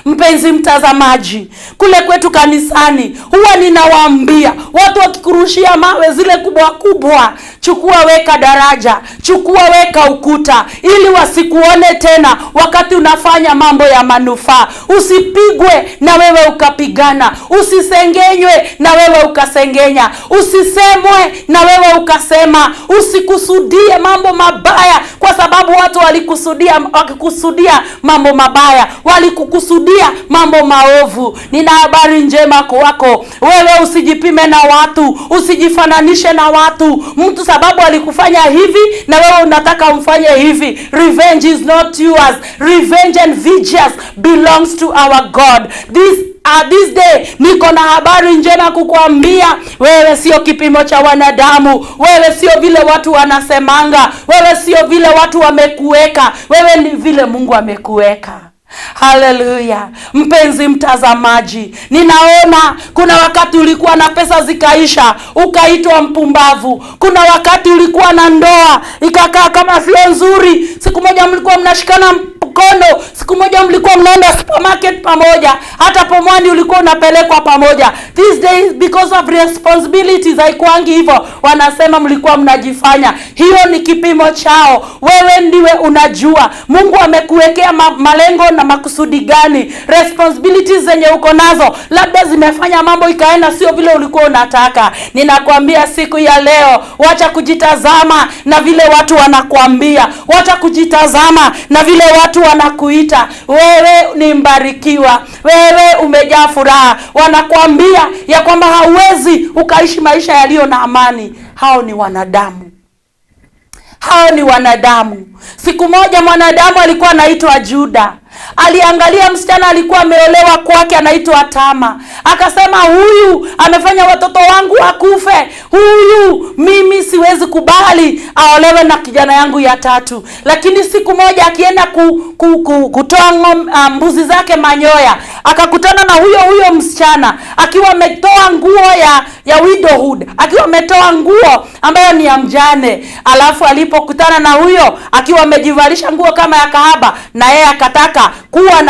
Mpenzi mtazamaji, kule kwetu kanisani huwa ninawaambia watu wakikurushia mawe zile kubwa kubwa, chukua weka daraja, chukua weka ukuta, ili wasikuone tena wakati unafanya mambo ya manufaa. Usipigwe na wewe ukapigana, usisengenywe na wewe ukasengenya, usisemwe na wewe ukasema, usikusudie mambo mabaya, kwa sababu watu walikusudia, wakikusudia mambo mabaya, walikukusudia mambo maovu. Nina habari njema kwako wewe, usijipime na watu, usijifananishe na watu. Mtu sababu alikufanya hivi na wewe unataka umfanye hivi. Revenge is not yours. Revenge and vengeance belongs to our God. This day niko na habari njema kukuambia wewe, sio kipimo cha wanadamu, wewe sio vile watu wanasemanga, wewe sio vile watu wamekuweka, wewe ni vile Mungu amekuweka. Haleluya! Mpenzi mtazamaji, ninaona kuna wakati ulikuwa na pesa zikaisha, ukaitwa mpumbavu. Kuna wakati ulikuwa na ndoa ikakaa kama sio nzuri. Siku moja mlikuwa mnashikana mkono, siku moja mlikuwa mnaenda supermarket pamoja, hata pomwani ulikuwa unapelekwa pamoja. These days because of responsibilities haikuangi hivyo, wanasema mlikuwa mnajifanya. Hiyo ni kipimo chao. Wewe ndiwe unajua Mungu amekuwekea malengo na makusudi gani. Responsibilities zenye uko nazo labda zimefanya mambo ikaenda sio vile ulikuwa unataka. Ninakwambia siku ya leo, wacha kujitazama na vile watu wanakuambia, wacha kujitazama na vile watu wanakuita. Wewe ni mbarikiwa, wewe umejaa furaha. Wanakuambia ya kwamba hauwezi ukaishi maisha yaliyo na amani. Hao ni wanadamu, hao ni wanadamu. Siku moja mwanadamu alikuwa anaitwa Juda, aliangalia msichana alikuwa ameolewa kwake, anaitwa Tama, akasema huyu amefanya watoto wangu wakufe, huyu mimi siwezi kubali aolewe na kijana yangu ya tatu. Lakini siku moja akienda kutoa mbuzi zake manyoya, akakutana na huyo huyo msichana akiwa ametoa nguo ya widowhood, akiwa ametoa nguo ambayo ni ya mjane. Alafu alipokutana na huyo akiwa amejivalisha nguo kama ya kahaba, na yeye akataka kuwa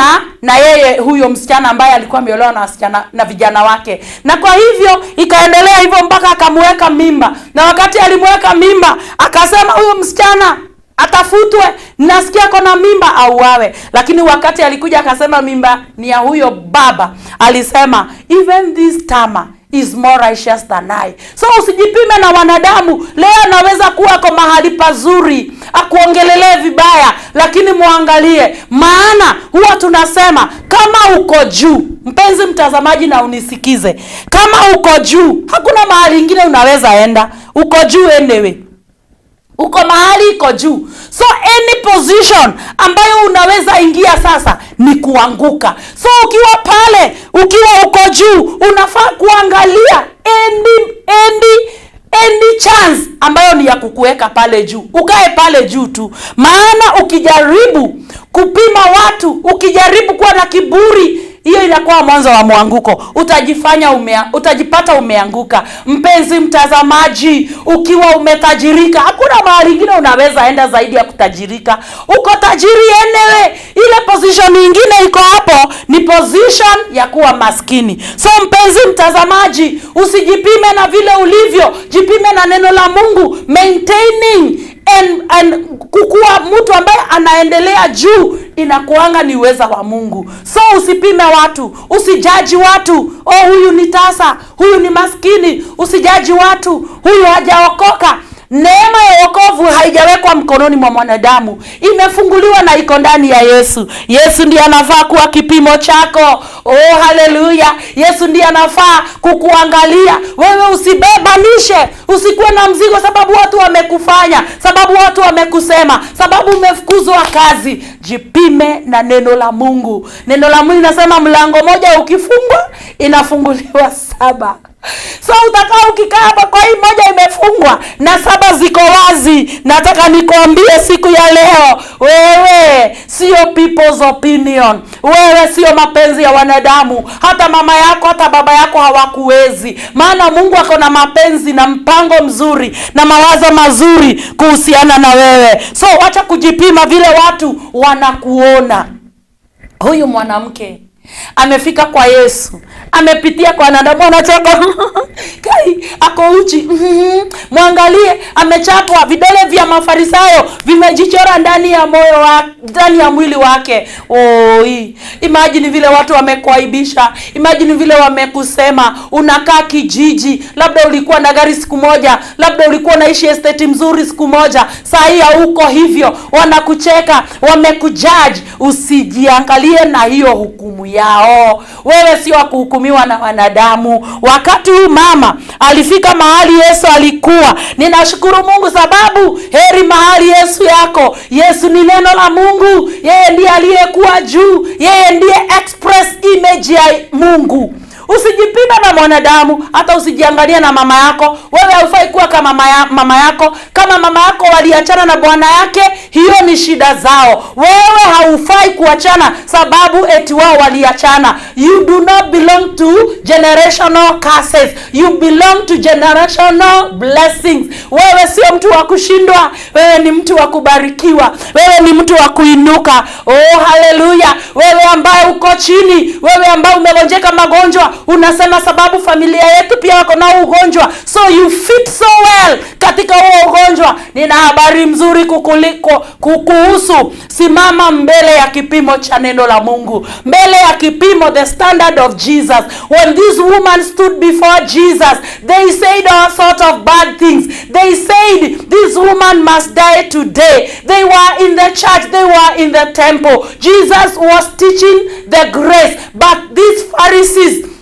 na yeye huyo msichana ambaye alikuwa ameolewa na wasichana na vijana wake, na kwa hivyo ikaendelea hivyo mpaka akamweka mimba. Na wakati alimweka mimba, akasema huyo msichana atafutwe, nasikia kona mimba, auawe. Lakini wakati alikuja akasema mimba ni ya huyo baba, alisema even this Tama is more righteous than I. So usijipime na wanadamu. Leo anaweza kuwa kwa mahali pazuri akuongelelee vibaya, lakini muangalie, maana huwa tunasema kama uko juu, mpenzi mtazamaji, na unisikize, kama uko juu, hakuna mahali ingine unaweza enda. Uko juu anyway, uko mahali iko juu, so any position ambayo unaweza ingia sasa ni kuanguka. So ukiwa pale, ukiwa uko juu, unafaa kuangalia any chance ambayo ni ya kukuweka pale juu, ukae pale juu tu, maana ukijaribu kupima watu, ukijaribu kuwa na kiburi, hiyo inakuwa mwanzo wa mwanguko. Utajipata umeanguka. Mpenzi mtazamaji, ukiwa umetajirika, hakuna mahali ingine unaweza enda zaidi ya kutajirika. Uko tajiri anyway, ile position nyingine iko hapo ni position ya kuwa maskini. So mpenzi mtazamaji, usijipime na vile ulivyo, jipime na neno la Mungu, maintaining and kukuwa mtu ambaye anaendelea juu inakuanga ni uweza wa Mungu. So usipime watu, usijaji watu, oh, huyu ni tasa, huyu ni maskini. Usijaji watu, huyu hajaokoka. Neema ya wokovu haijawekwa mkononi mwa mwanadamu, imefunguliwa na iko ndani ya Yesu. Yesu ndiye anafaa kuwa kipimo chako. Oh, haleluya! Yesu ndiye anafaa kukuangalia wewe. Usibebanishe, usikuwe na mzigo sababu watu wamekufanya, sababu watu wamekusema, sababu umefukuzwa kazi. Jipime na neno la Mungu. Neno la Mungu linasema mlango moja ukifungwa inafunguliwa saba. So utakaa ukikaa hapa, kwa hii moja imefungwa na saba ziko wazi. Nataka nikuambie siku ya leo, wewe sio people's opinion, wewe sio mapenzi ya wanadamu. Hata mama yako hata baba yako hawakuwezi, maana Mungu ako na mapenzi na mpango mzuri na mawazo mazuri kuhusiana na wewe. So wacha kujipima vile watu wanakuona. Huyu mwanamke amefika kwa Yesu, amepitia kwa wanadamu, anacheka kai ako uchi, mwangalie, amechapwa, vidole vya Mafarisayo vimejichora ndani ya moyo wa, ndani ya mwili wake. Oi, imagine vile watu wamekuaibisha, imagine vile wamekusema. Unakaa kijiji, labda ulikuwa na gari siku moja, labda ulikuwa unaishi estate mzuri siku moja, saa hii hauko hivyo, wanakucheka, wamekujudge. Usijiangalie na hiyo hukumu yao. Wewe sio wa kuhukumiwa na wanadamu. Wakati huu mama alifika mahali Yesu alikuwa, ninashukuru Mungu sababu heri mahali Yesu yako. Yesu ni neno la Mungu, yeye ndiye aliyekuwa juu, yeye ndiye express image ya Mungu. Usijipime na mwanadamu, hata usijiangalie na mama yako. Wewe haufai kuwa kama mama yako. Kama mama yako waliachana na bwana yake, hiyo ni shida zao. Wewe haufai kuachana sababu eti wao waliachana. You do not belong to generational curses. You belong to generational blessings. Wewe sio mtu wa kushindwa, wewe ni mtu wa kubarikiwa, wewe ni mtu wa kuinuka. Oh, haleluya! Wewe ambaye uko chini, wewe ambaye umegonjeka magonjwa, unasema sababu familia yetu pia wako na ugonjwa, so you fit so well katika huo ugonjwa. Nina habari mzuri kukuliko kukuhusu. Simama mbele ya kipimo cha neno la Mungu, mbele ya kipimo, the standard of Jesus. When this woman stood before Jesus, they said all sorts of bad things. They said this woman must die today. They were in the church, they were in the temple. Jesus was teaching the grace, but these Pharisees,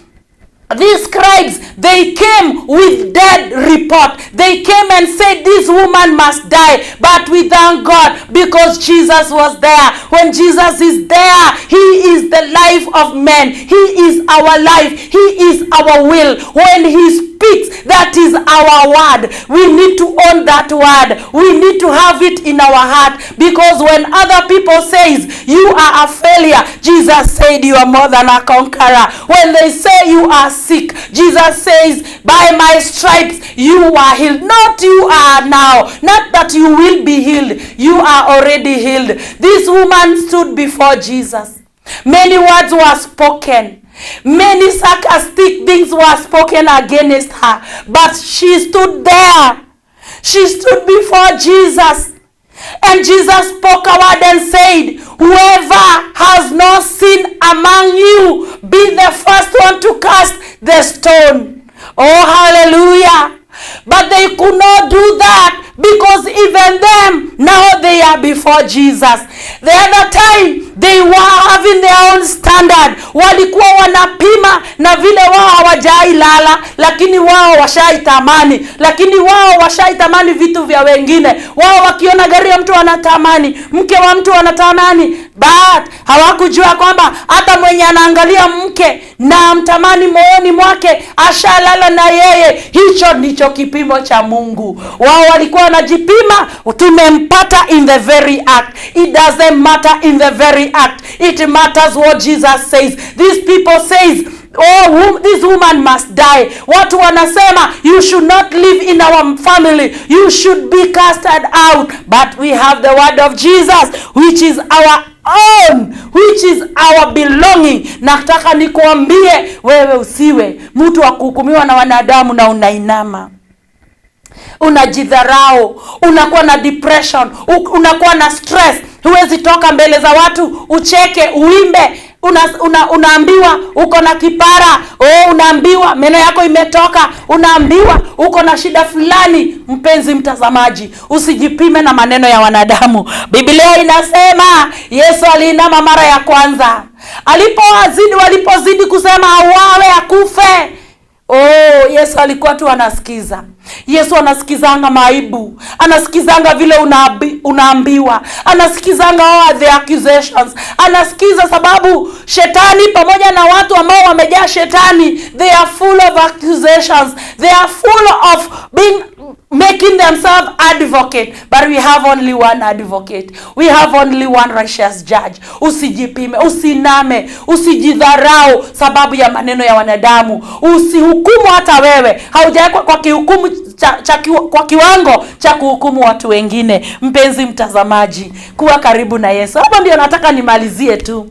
these scribes, they came with dead report. They came and said this woman must die. But we thank God because Jesus was there. When Jesus is there, he is the life of men. He is our life. He is our will. When he speaks, that is our word. We need to own that word. We need to have it in our heart, because when other people says you are a failure, Jesus said you are more than a conqueror. When they say you are sick, Jesus says, by my stripes you are healed. Not you are now, not that you will be healed, you are already healed. This woman stood before Jesus. Many words were spoken. Many sarcastic things were spoken against her, but she stood there. She stood before Jesus. And Jesus spoke a word and said, whoever has no sin among you, be the first one to cast the stone. Oh, hallelujah. But they could not do that because even them, now they are before Jesus. The other time, they were having their own standard. Walikuwa wanapima na vile wao hawajai lala, lakini wao washaitamani, lakini wao washaitamani vitu vya wengine. Wao wakiona gari ya mtu wanatamani, mke wa mtu wanatamani, but hawakujua kwamba hata mwenye anaangalia mke na amtamani moyoni mwake ashalala na yeye. Hicho ndicho kipimo cha Mungu. Wao walikuwa wanajipima, tumempata in the very act. It doesn't matter in the very act. It matters what Jesus says. These people says, oh, this woman must die. Watu wanasema you should not live in our family, you should be casted out. But we have the word of Jesus, which is our own, which is our belonging. Nataka nikuambie wewe usiwe mtu wa kuhukumiwa na wanadamu na unainama, unajidharau, unakuwa na depression, unakuwa na stress, huwezi toka mbele za watu ucheke, uimbe. Unaambiwa uko na kipara, oh, unaambiwa meno yako imetoka, unaambiwa uko na shida fulani. Mpenzi mtazamaji, usijipime na maneno ya wanadamu. Biblia inasema Yesu aliinama mara ya kwanza alipowazidi, walipozidi kusema auawe, akufe. Oh, Yesu alikuwa tu anasikiza. Yesu anasikizanga maibu, anasikizanga vile unaambiwa, anasikizanga all the accusations, anasikiza sababu shetani pamoja na watu ambao wamejaa shetani, they are full of accusations, they are full of being making themselves advocate, but we have only one advocate, we have only one righteous judge. Usijipime, usiname, usijidharau sababu ya maneno ya wanadamu. Usihukumu hata wewe haujawekwa kwa kihukumu cha, cha, kwa kiwango cha kuhukumu watu wengine. Mpenzi mtazamaji, kuwa karibu na Yesu. Hapo ndio nataka nimalizie tu.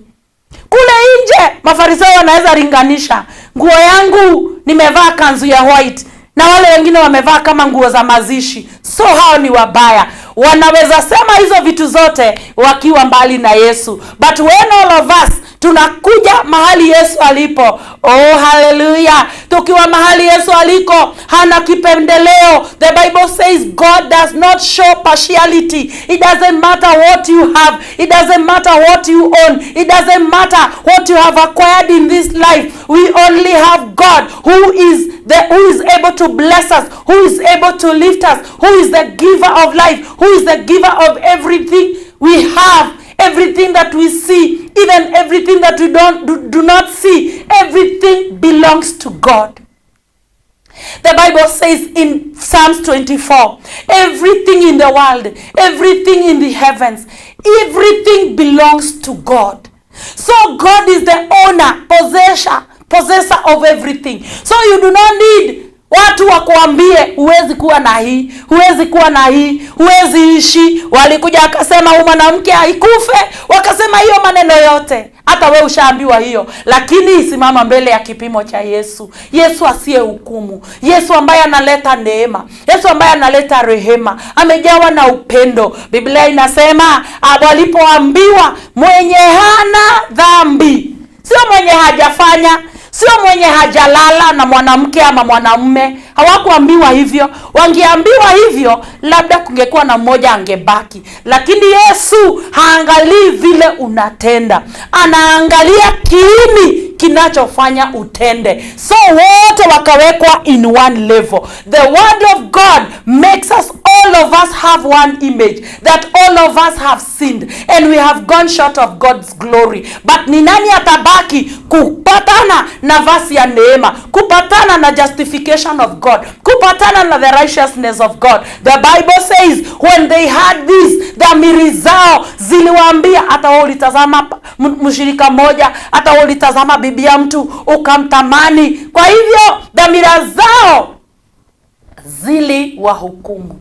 Kule nje Mafarisayo wanaweza linganisha, nguo yangu nimevaa kanzu ya white na wale wengine wamevaa kama nguo za mazishi, so hao ni wabaya. Wanaweza sema hizo vitu zote wakiwa mbali na Yesu, but when all of us tunakuja mahali Yesu alipo, oh haleluya! Tukiwa mahali Yesu aliko, hana kipendeleo. The Bible says God does not show partiality. It doesn't matter what you have, it doesn't matter what you own, it doesn't matter what you have acquired in this life. We only have God who is able to bless us, who is able to lift us, who is the giver of life, who is the giver of everything we have, everything that we see, even everything that we do not see. Everything belongs to God. The Bible says in Psalms 24, everything in the world, everything in the heavens, everything belongs to God. So God is the owner, possessor of everything. So you do not need watu wakuambie huwezi kuwa na hii, huwezi kuwa na hii, huwezi ishi. Walikuja akasema huyu mwanamke haikufe, wakasema hiyo maneno yote. Hata we ushaambiwa hiyo, lakini simama mbele ya kipimo cha Yesu. Yesu asiye hukumu, Yesu ambaye analeta neema, Yesu ambaye analeta rehema, amejawa na upendo. Biblia inasema walipoambiwa mwenye hana dhambi, sio mwenye hajafanya, sio mwenye hajalala na mwanamke ama mwanamume. Hawakuambiwa hivyo. Wangeambiwa hivyo, labda kungekuwa na mmoja angebaki, lakini Yesu haangalii vile unatenda, anaangalia kiini kinachofanya utende. So wote wakawekwa in one level. The word of God makes us, all of us, have one image, that all of us have sinned and we have gone short of God's glory. But ni nani atabaki kupatana nafasi ya neema, kupatana na justification of God, kupatana na the righteousness of God? The Bible says when they had this, dhamiri zao ziliwaambia. Hata wewe ulitazama mshirika mmoja, hata wewe ulitazama bibi ya mtu ukamtamani. Kwa hivyo dhamira zao ziliwahukumu.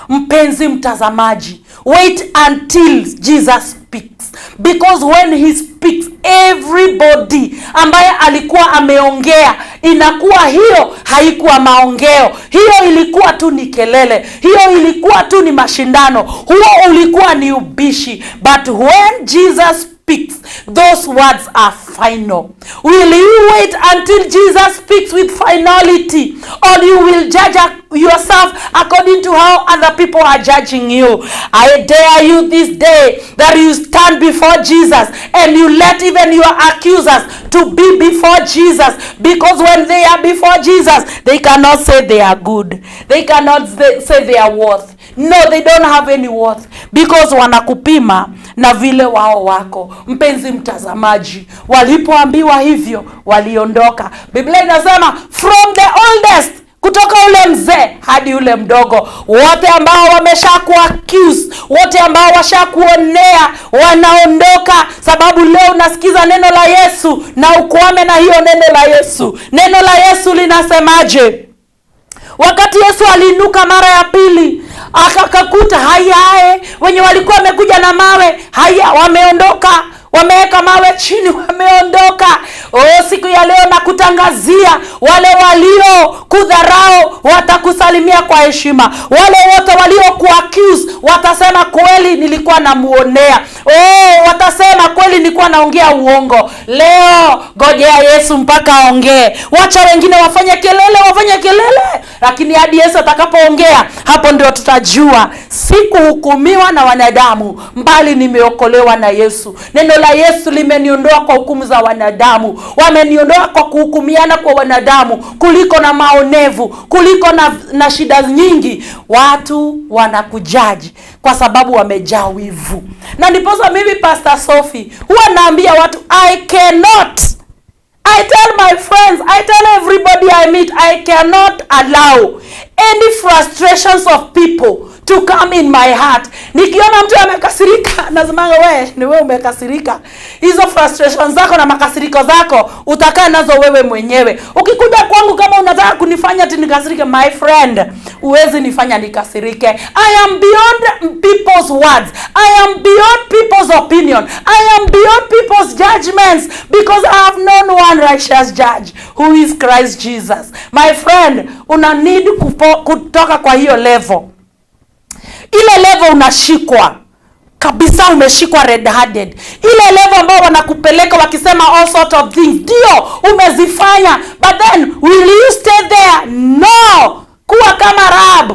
Mpenzi mtazamaji, wait until Jesus speaks, because when he speaks, everybody ambaye alikuwa ameongea, inakuwa hiyo haikuwa maongeo, hiyo ilikuwa tu ni kelele, hiyo ilikuwa tu ni mashindano, huo ulikuwa ni ubishi. But when Jesus speaks, those words are final. Will you wait until Jesus speaks with finality, or you will judge yourself according to how other people are judging you? I dare you this day that you stand before Jesus and you let even your accusers to be before Jesus, because when they are before Jesus, they cannot say they are good. They cannot say they are worth. No, they don't have any worth, because wanakupima na vile wao wako. Mpenzi mtazamaji, walipoambiwa hivyo waliondoka. Biblia inasema from the oldest, kutoka ule mzee hadi ule mdogo, wote ambao wameshaku accuse, wote ambao washakuonea wanaondoka, sababu leo unasikiza neno la Yesu na ukwame na hiyo neno la Yesu. Neno la Yesu linasemaje? Wakati Yesu aliinuka mara ya pili, akakakuta hayae wenye walikuwa wamekuja na mawe, haya wameondoka, wameweka mawe chini, wameondoka. Oh, siku ya leo nakutangazia, wale walio kudharau watakusalimia kwa heshima, wale wote walio kuaccuse watasema kweli nilikuwa namuonea. Oh, watasema kweli nilikuwa naongea uongo. Leo ngojea Yesu mpaka aongee. Wacha wengine wafanye kelele, wafanye kelele, lakini hadi Yesu atakapoongea, hapo ndio tutajua sikuhukumiwa na wanadamu, mbali nimeokolewa na Yesu. Neno la Yesu limeniondoa kwa hukumu za wanadamu, wameniondoa kwa kuhukumiana kwa wanadamu, kuliko na maonevu, kuliko na shida nyingi. Watu wanakujaji kwa sababu wamejaa wivu. Na ndiposa mimi Pastor Sophie huwa naambia watu, I cannot, I tell my friends, I tell everybody I meet, I cannot allow any frustrations of people to come in my heart. Nikiona mtu amekasirika, nasemanga, "We, ni wewe umekasirika. Hizo frustrations zako na makasiriko zako utakaa nazo wewe mwenyewe. Ukikuja kwangu kama unataka kunifanya ati nikasirike, my friend, huwezi nifanya nikasirike." I am beyond people's words. I am beyond people's opinion. I am beyond people's judgments because I have known one righteous judge who is Christ Jesus. My friend, una need kutoka kwa hiyo level. Ile level unashikwa kabisa, umeshikwa red handed. Ile level ambao wanakupeleka wakisema all sort of things, ndio umezifanya, but then will you stay there? No. Kuwa kama Rahab.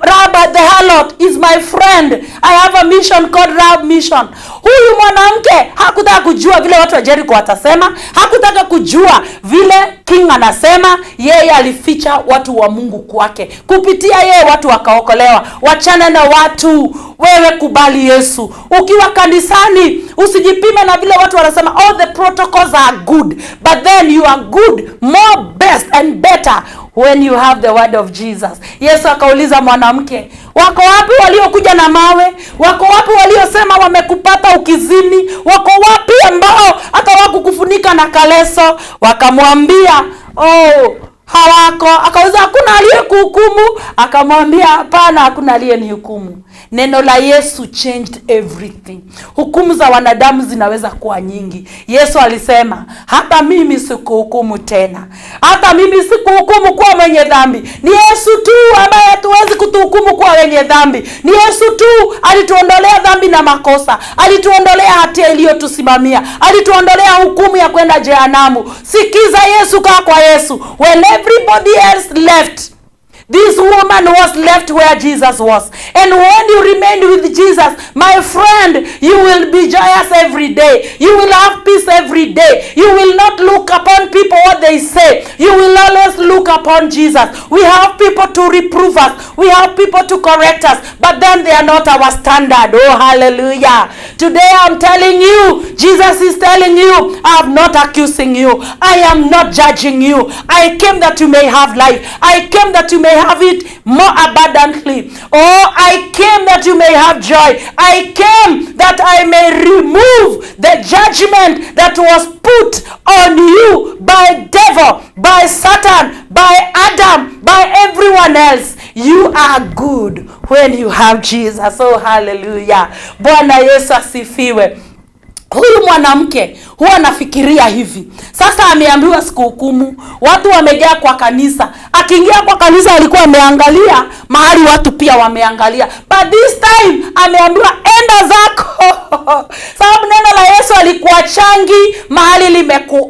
Rahab the harlot is my friend. I have a mission called Rahab Mission. Huyu mwanamke hakutaka kujua vile watu wa Jericho watasema, hakutaka kujua vile king anasema. Yeye alificha watu wa Mungu kwake, kupitia yeye watu wakaokolewa. Wachana na watu, wewe kubali Yesu. Ukiwa kanisani usijipime na vile watu wanasema. All the protocols are good, but then you are good, more best and better when you have the word of Jesus. Yesu akauliza mwanamke, "Wako wapi waliokuja na mawe? Wako wapi waliosema wamekupata ukizini? Wako wapi ambao hata wakukufunika na kaleso?" Wakamwambia, "Oh, hawako." Akauliza, "Hakuna aliyekuhukumu?" Akamwambia, "Hapana, hakuna aliyenihukumu." Neno la Yesu changed everything. Hukumu za wanadamu zinaweza kuwa nyingi. Yesu alisema, "Hata mimi sikuhukumu tena, hata mimi sikuhukumu kuwa mwenye dhambi." Ni Yesu tu ambaye hatuwezi kutuhukumu kuwa wenye dhambi. Ni Yesu tu alituondolea dhambi na makosa, alituondolea hatia iliyotusimamia, alituondolea hukumu ya kwenda jehanamu. Sikiza Yesu, kaa kwa Yesu. When everybody else left, this woman was left where Jesus was. And when you remain with Jesus, my friend, you will be joyous every day. You will have peace every day. You will not look upon people, what they say. You will always look upon Jesus. We have people to reprove us. We have people to correct us. But then they are not our standard. Oh, hallelujah. Today I'm telling you, Jesus is telling you, I'm not accusing you. I am not judging you. I came that you may have life. I came that you may have it more abundantly. Oh, I came that you may have joy. I came that I may remove the judgment that was put on you by devil, by Satan, by Adam, by everyone else. You are good when you have Jesus. Oh, hallelujah. Bwana Yesu asifiwe. Huyu mwanamke huwa anafikiria hivi sasa, ameambiwa sikuhukumu, watu wamejaa kwa kanisa. Akiingia kwa kanisa alikuwa ameangalia mahali watu pia wameangalia, but this time ameambiwa, "Enda zako," sababu neno la Yesu halikuachangi mahali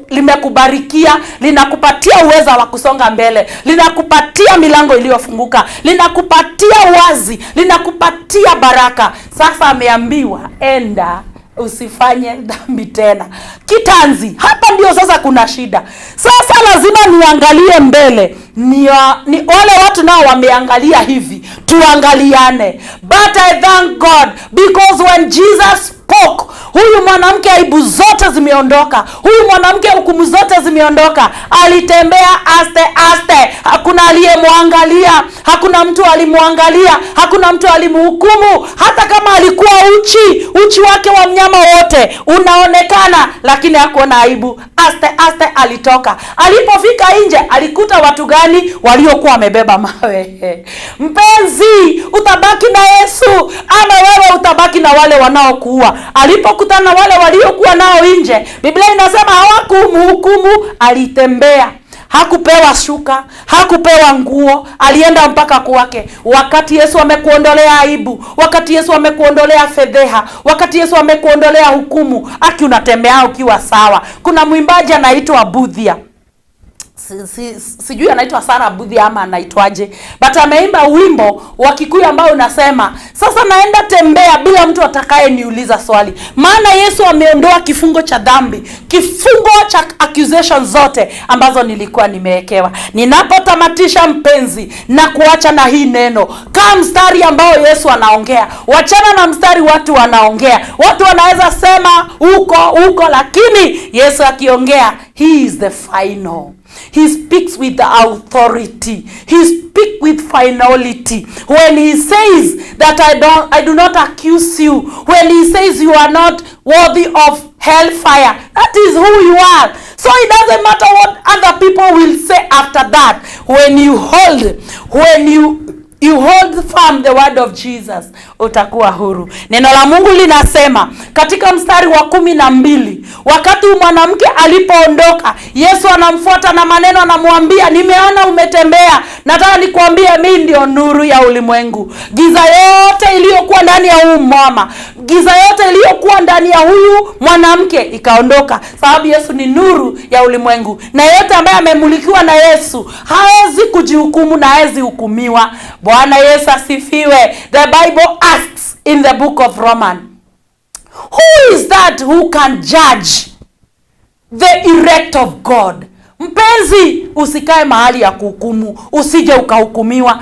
limekubarikia, linakupatia uweza wa kusonga mbele, linakupatia milango iliyofunguka, linakupatia uwazi, linakupatia baraka. Sasa ameambiwa, "Enda usifanye dhambi tena." Kitanzi hapa ndio sasa kuna shida. Sasa lazima niangalie mbele, ni wale watu nao wameangalia hivi, tuangaliane. But I thank God because when Jesus spoke, huyu mwanamke aibu zote zimeondoka, huyu mwanamke hukumu zote zimeondoka. Alitembea aste aste, hakuna aliyemwangalia, hakuna mtu alimwangalia, hakuna mtu alimhukumu. Hata kama alikuwa uchi, uchi wake wa mnyama wote unaonekana, lakini hakuona aibu. Aste aste alitoka. Alipofika nje, alikuta watu gani? Waliokuwa wamebeba mawe. Mpenzi, utabaki na Yesu ama wewe utabaki na wale wanaokuua? Alipokutana na wale waliokuwa nao nje, Biblia inasema hawakumhukumu. Alitembea. Hakupewa shuka, hakupewa nguo, alienda mpaka kwake. Wakati Yesu amekuondolea aibu, wakati Yesu amekuondolea fedheha, wakati Yesu amekuondolea hukumu, aki unatembea ukiwa sawa. Kuna mwimbaji anaitwa Budhia, sijui anaitwa Sara Budhi ama anaitwaje, but ameimba wimbo wa Kikuyu ambao unasema, sasa naenda tembea bila mtu atakaye niuliza swali, maana Yesu ameondoa kifungo cha dhambi, kifungo cha accusation zote ambazo nilikuwa nimewekewa. Ninapotamatisha mpenzi, na kuacha na hii neno, kaa mstari ambao Yesu anaongea, wachana na mstari watu wanaongea. Watu wanaweza sema huko huko, lakini Yesu akiongea, he is the final. He speaks with authority. He speaks with finality. When he says that I do not accuse you, when he says you are not worthy of hellfire, that is who you are. So it doesn't matter what other people will say after that. When you hold firm the word of Jesus, utakuwa huru. Neno la Mungu linasema katika mstari wa 12, wakati mwanamke alipoondoka, Yesu anamfuata na maneno, anamwambia, nimeona umetembea, nataka nikuambie mi ndio nuru ya ulimwengu. Giza yote iliyokuwa ndani ya huyu mama, giza yote iliyokuwa ndani ya huyu mwanamke ikaondoka, sababu Yesu ni nuru ya ulimwengu, na yeyote ambaye amemulikiwa na Yesu hawezi kujihukumu na hawezi hukumiwa. Bwana Yesu asifiwe. The Bible asks in the book of Roman, who is that who can judge the elect of God? Mpenzi, usikae mahali ya kuhukumu, usije ukahukumiwa.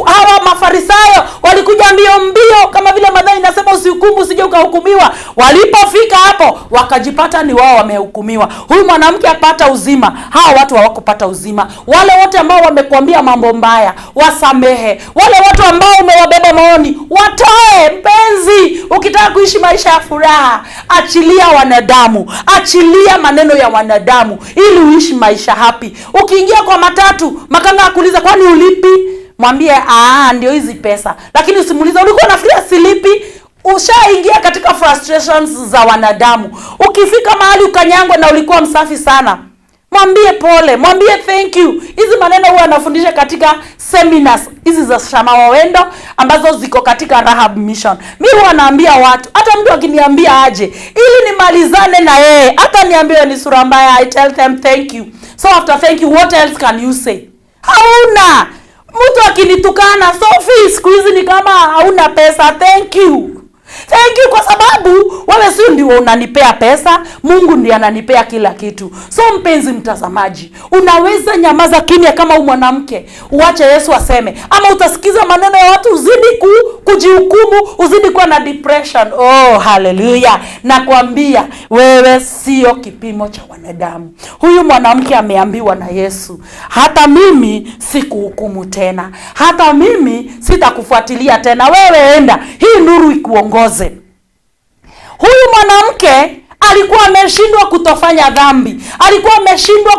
Hawa Mafarisayo walikuja mbio mbio, kama vile Mathayo inasema usihukumu, usije ukahukumiwa. Walipofika hapo, wakajipata ni wao wamehukumiwa. Huyu mwanamke apata uzima, hawa watu hawakupata uzima. Wale wote ambao wamekuambia mambo mbaya, wasamehe. Wale watu ambao umewabeba maoni, watoe. Mpenzi, ukitaka kuishi maisha ya furaha, achilia wanadamu, achilia maneno ya wanadamu ili uishi maisha happy. Ukiingia kwa matatu, makanga akuuliza kwani ulipi? Mwambie ndio hizi pesa, lakini usimuulize ulikuwa unafikiria silipi. Ushaingia katika frustrations za wanadamu. Ukifika mahali ukanyangwa na ulikuwa msafi sana, mwambie pole, mwambie thank you. Hizi maneno huwa anafundisha katika seminars hizi za Shama Wawendo ambazo ziko katika Rahab Mission. Mi huwa naambia watu, hata mtu akiniambia aje ili nimalizane na yeye, hata niambiwe ni sura mbaya, I tell them thank you. So after thank you, what else can you say? Hauna. Mtu akinitukana, Sophie, siku hizi ni kama hauna pesa, thank you. Thank you, kwa sababu wewe sio ndio unanipea pesa, Mungu ndiye ananipea kila kitu. So mpenzi mtazamaji, unaweza nyamaza kimya kama huyu mwanamke, uache Yesu aseme, ama utasikiza maneno ya watu uzidi kujihukumu, uzidi kuwa na depression. Oh, haleluya! Nakwambia wewe sio kipimo cha wanadamu. Huyu mwanamke ameambiwa na Yesu, hata mimi sikuhukumu tena, hata mimi sitakufuatilia tena, wewe enda, hii nuru ikuongoze. Huyu mwanamke alikuwa ameshindwa kutofanya dhambi, alikuwa ameshindwa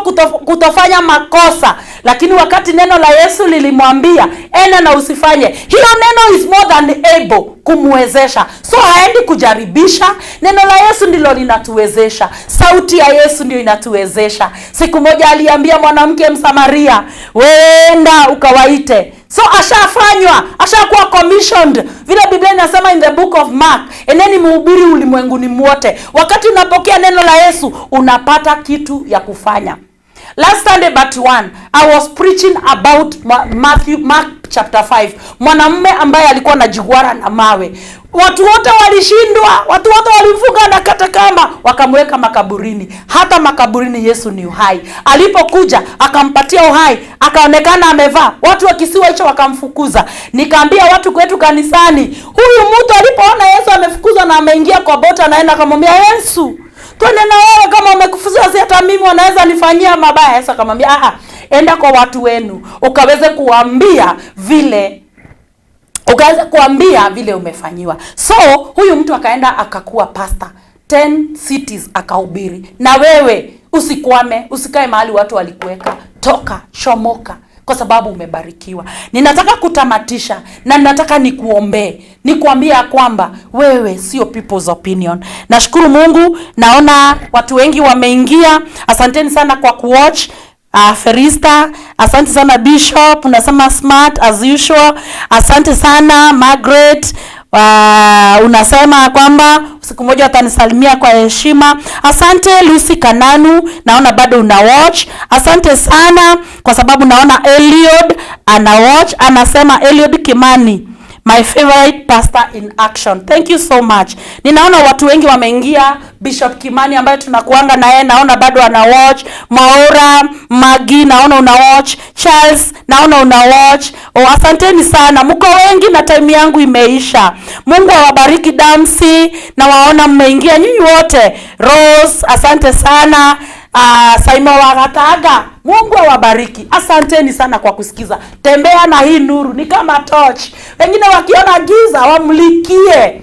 kutofanya makosa, lakini wakati neno la Yesu lilimwambia enda na usifanye, hilo neno is more than able kumwezesha. So haendi kujaribisha. Neno la Yesu ndilo linatuwezesha, sauti ya Yesu ndio inatuwezesha. Siku moja aliambia mwanamke Msamaria, wenda ukawaite. So ashafanywa, ashakuwa commissioned. Vile Biblia inasema in the book of Mark, eneni mhubiri ulimwenguni mwote. Wakati unapokea neno la Yesu, unapata kitu ya kufanya. Last Sunday but one, I was preaching about Matthew, Mark chapter 5. Mwanamume ambaye alikuwa anajigwara na mawe. Watu wote walishindwa, watu wote walimfunga na kata kamba, wakamweka makaburini. Hata makaburini Yesu ni uhai. Alipokuja akampatia uhai, akaonekana amevaa. Watu wa kisiwa hicho wakamfukuza. Nikaambia watu kwetu kanisani, huyu mtu alipoona Yesu amefukuzwa na ameingia kwa boti, anaenda akamwambia Yesu, twende na wewe, kama umekufuzwa si hata mimi wanaweza nifanyia mabaya. Yesu akamwambia, enda kwa watu wenu ukaweze kuambia vile ukaweza kuambia vile umefanyiwa. So huyu mtu akaenda akakuwa pastor 10 cities akahubiri. Na wewe usikwame, usikae mahali watu walikuweka, toka, chomoka, kwa sababu umebarikiwa. Ninataka kutamatisha na ninataka nikuombee, nikuambie ya kwamba wewe sio people's opinion. Nashukuru Mungu, naona watu wengi wameingia. Asanteni sana kwa kuwatch. Ferista, asante sana Bishop, unasema smart as usual. Asante sana Margaret. Unasema kwamba siku moja watanisalimia kwa heshima. Asante Lucy Kananu, naona bado una watch. Asante sana kwa sababu naona Eliud ana watch, anasema Eliud Kimani, my favorite pastor in action. Thank you so much. Ninaona watu wengi wameingia. Bishop Kimani ambaye tunakuanga na yeye, naona bado ana watch. Maora Magi, naona una watch. Charles, naona una watch. Oh, asanteni sana, mko wengi na time yangu imeisha. Mungu awabariki. Damsi, na waona mmeingia nyinyi wote. Rose, asante sana. Saimo Wagataga, Mungu awabariki. Asanteni sana kwa kusikiza. Tembea na hii nuru, ni kama torch. Wengine wakiona giza wamlikie,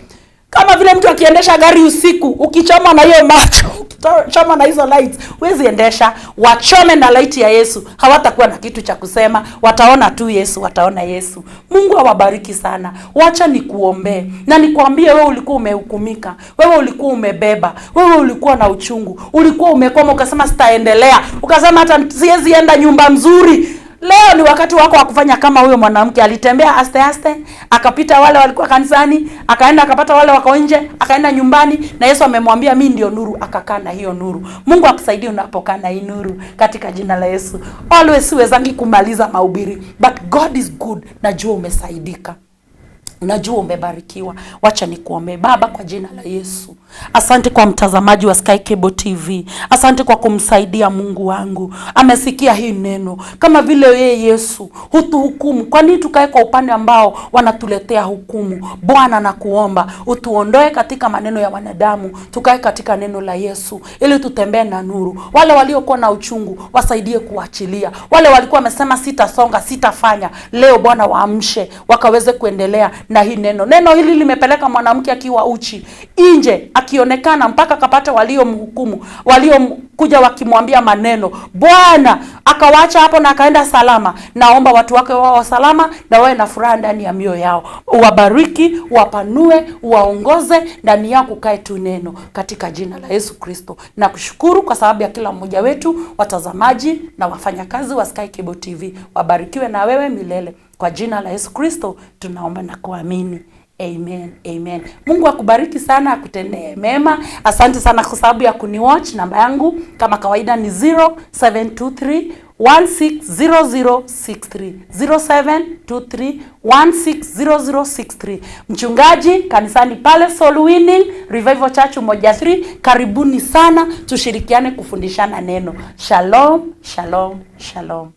kama vile mtu akiendesha gari usiku, ukichoma na hiyo macho, ukichoma na hizo lights, huwezi endesha. Wachome na light ya Yesu, hawatakuwa na kitu cha kusema, wataona tu Yesu, wataona Yesu. Mungu awabariki sana. Wacha nikuombee na nikuambie, wewe ulikuwa umehukumika, wewe ulikuwa umebeba, wewe ulikuwa na uchungu, ulikuwa umekwama, ukasema sitaendelea, ukasema hata siwezi enda nyumba mzuri. Leo ni wakati wako wa kufanya kama huyo mwanamke alitembea aste aste, akapita wale walikuwa kanisani, akaenda akapata wale wako nje, akaenda nyumbani, na Yesu amemwambia, "Mi ndio nuru," akakaa na hiyo nuru. Mungu akusaidie unapokaa na hii nuru katika jina la Yesu. Always siwezangi kumaliza mahubiri, but God is good. Najua umesaidika, najua umebarikiwa. Wacha nikuombee. Baba, kwa jina la Yesu, asante kwa mtazamaji wa Sky Cable TV, asante kwa kumsaidia. Mungu wangu, amesikia hii neno. Kama vile yeye Yesu hutuhukumu, kwa nini tukae kwa upande ambao wanatuletea hukumu? Bwana, nakuomba utuondoe katika maneno ya wanadamu, tukae katika neno la Yesu ili tutembee na nuru. Wale waliokuwa na uchungu wasaidie kuachilia, wale walikuwa wamesema sitasonga, sitafanya, leo Bwana waamshe wakaweze kuendelea na hii neno. Neno hili limepeleka mwanamke akiwa uchi nje, akionekana mpaka akapata waliomhukumu, waliokuja wakimwambia maneno. Bwana akawaacha hapo na akaenda salama. Naomba watu wake wao salama na wawe na furaha ndani ya mioyo yao. Uwabariki, uwapanue, uwaongoze, ndani yao kukae tu neno katika jina la Yesu Kristo. Nakushukuru kwa sababu ya kila mmoja wetu, watazamaji na wafanyakazi wa Sky Cable TV, wabarikiwe na wewe milele. Kwa jina la Yesu Kristo tunaomba na kuamini. Amen, amen. Mungu akubariki sana, akutendee mema. Asante sana kwa sababu ya kuniwatch. Namba yangu kama kawaida ni 0723 160063, 0723 160063. Mchungaji kanisani pale Soul Winning Revival Church Umoja 3. Karibuni sana tushirikiane kufundishana neno. Shalom, shalom, shalom.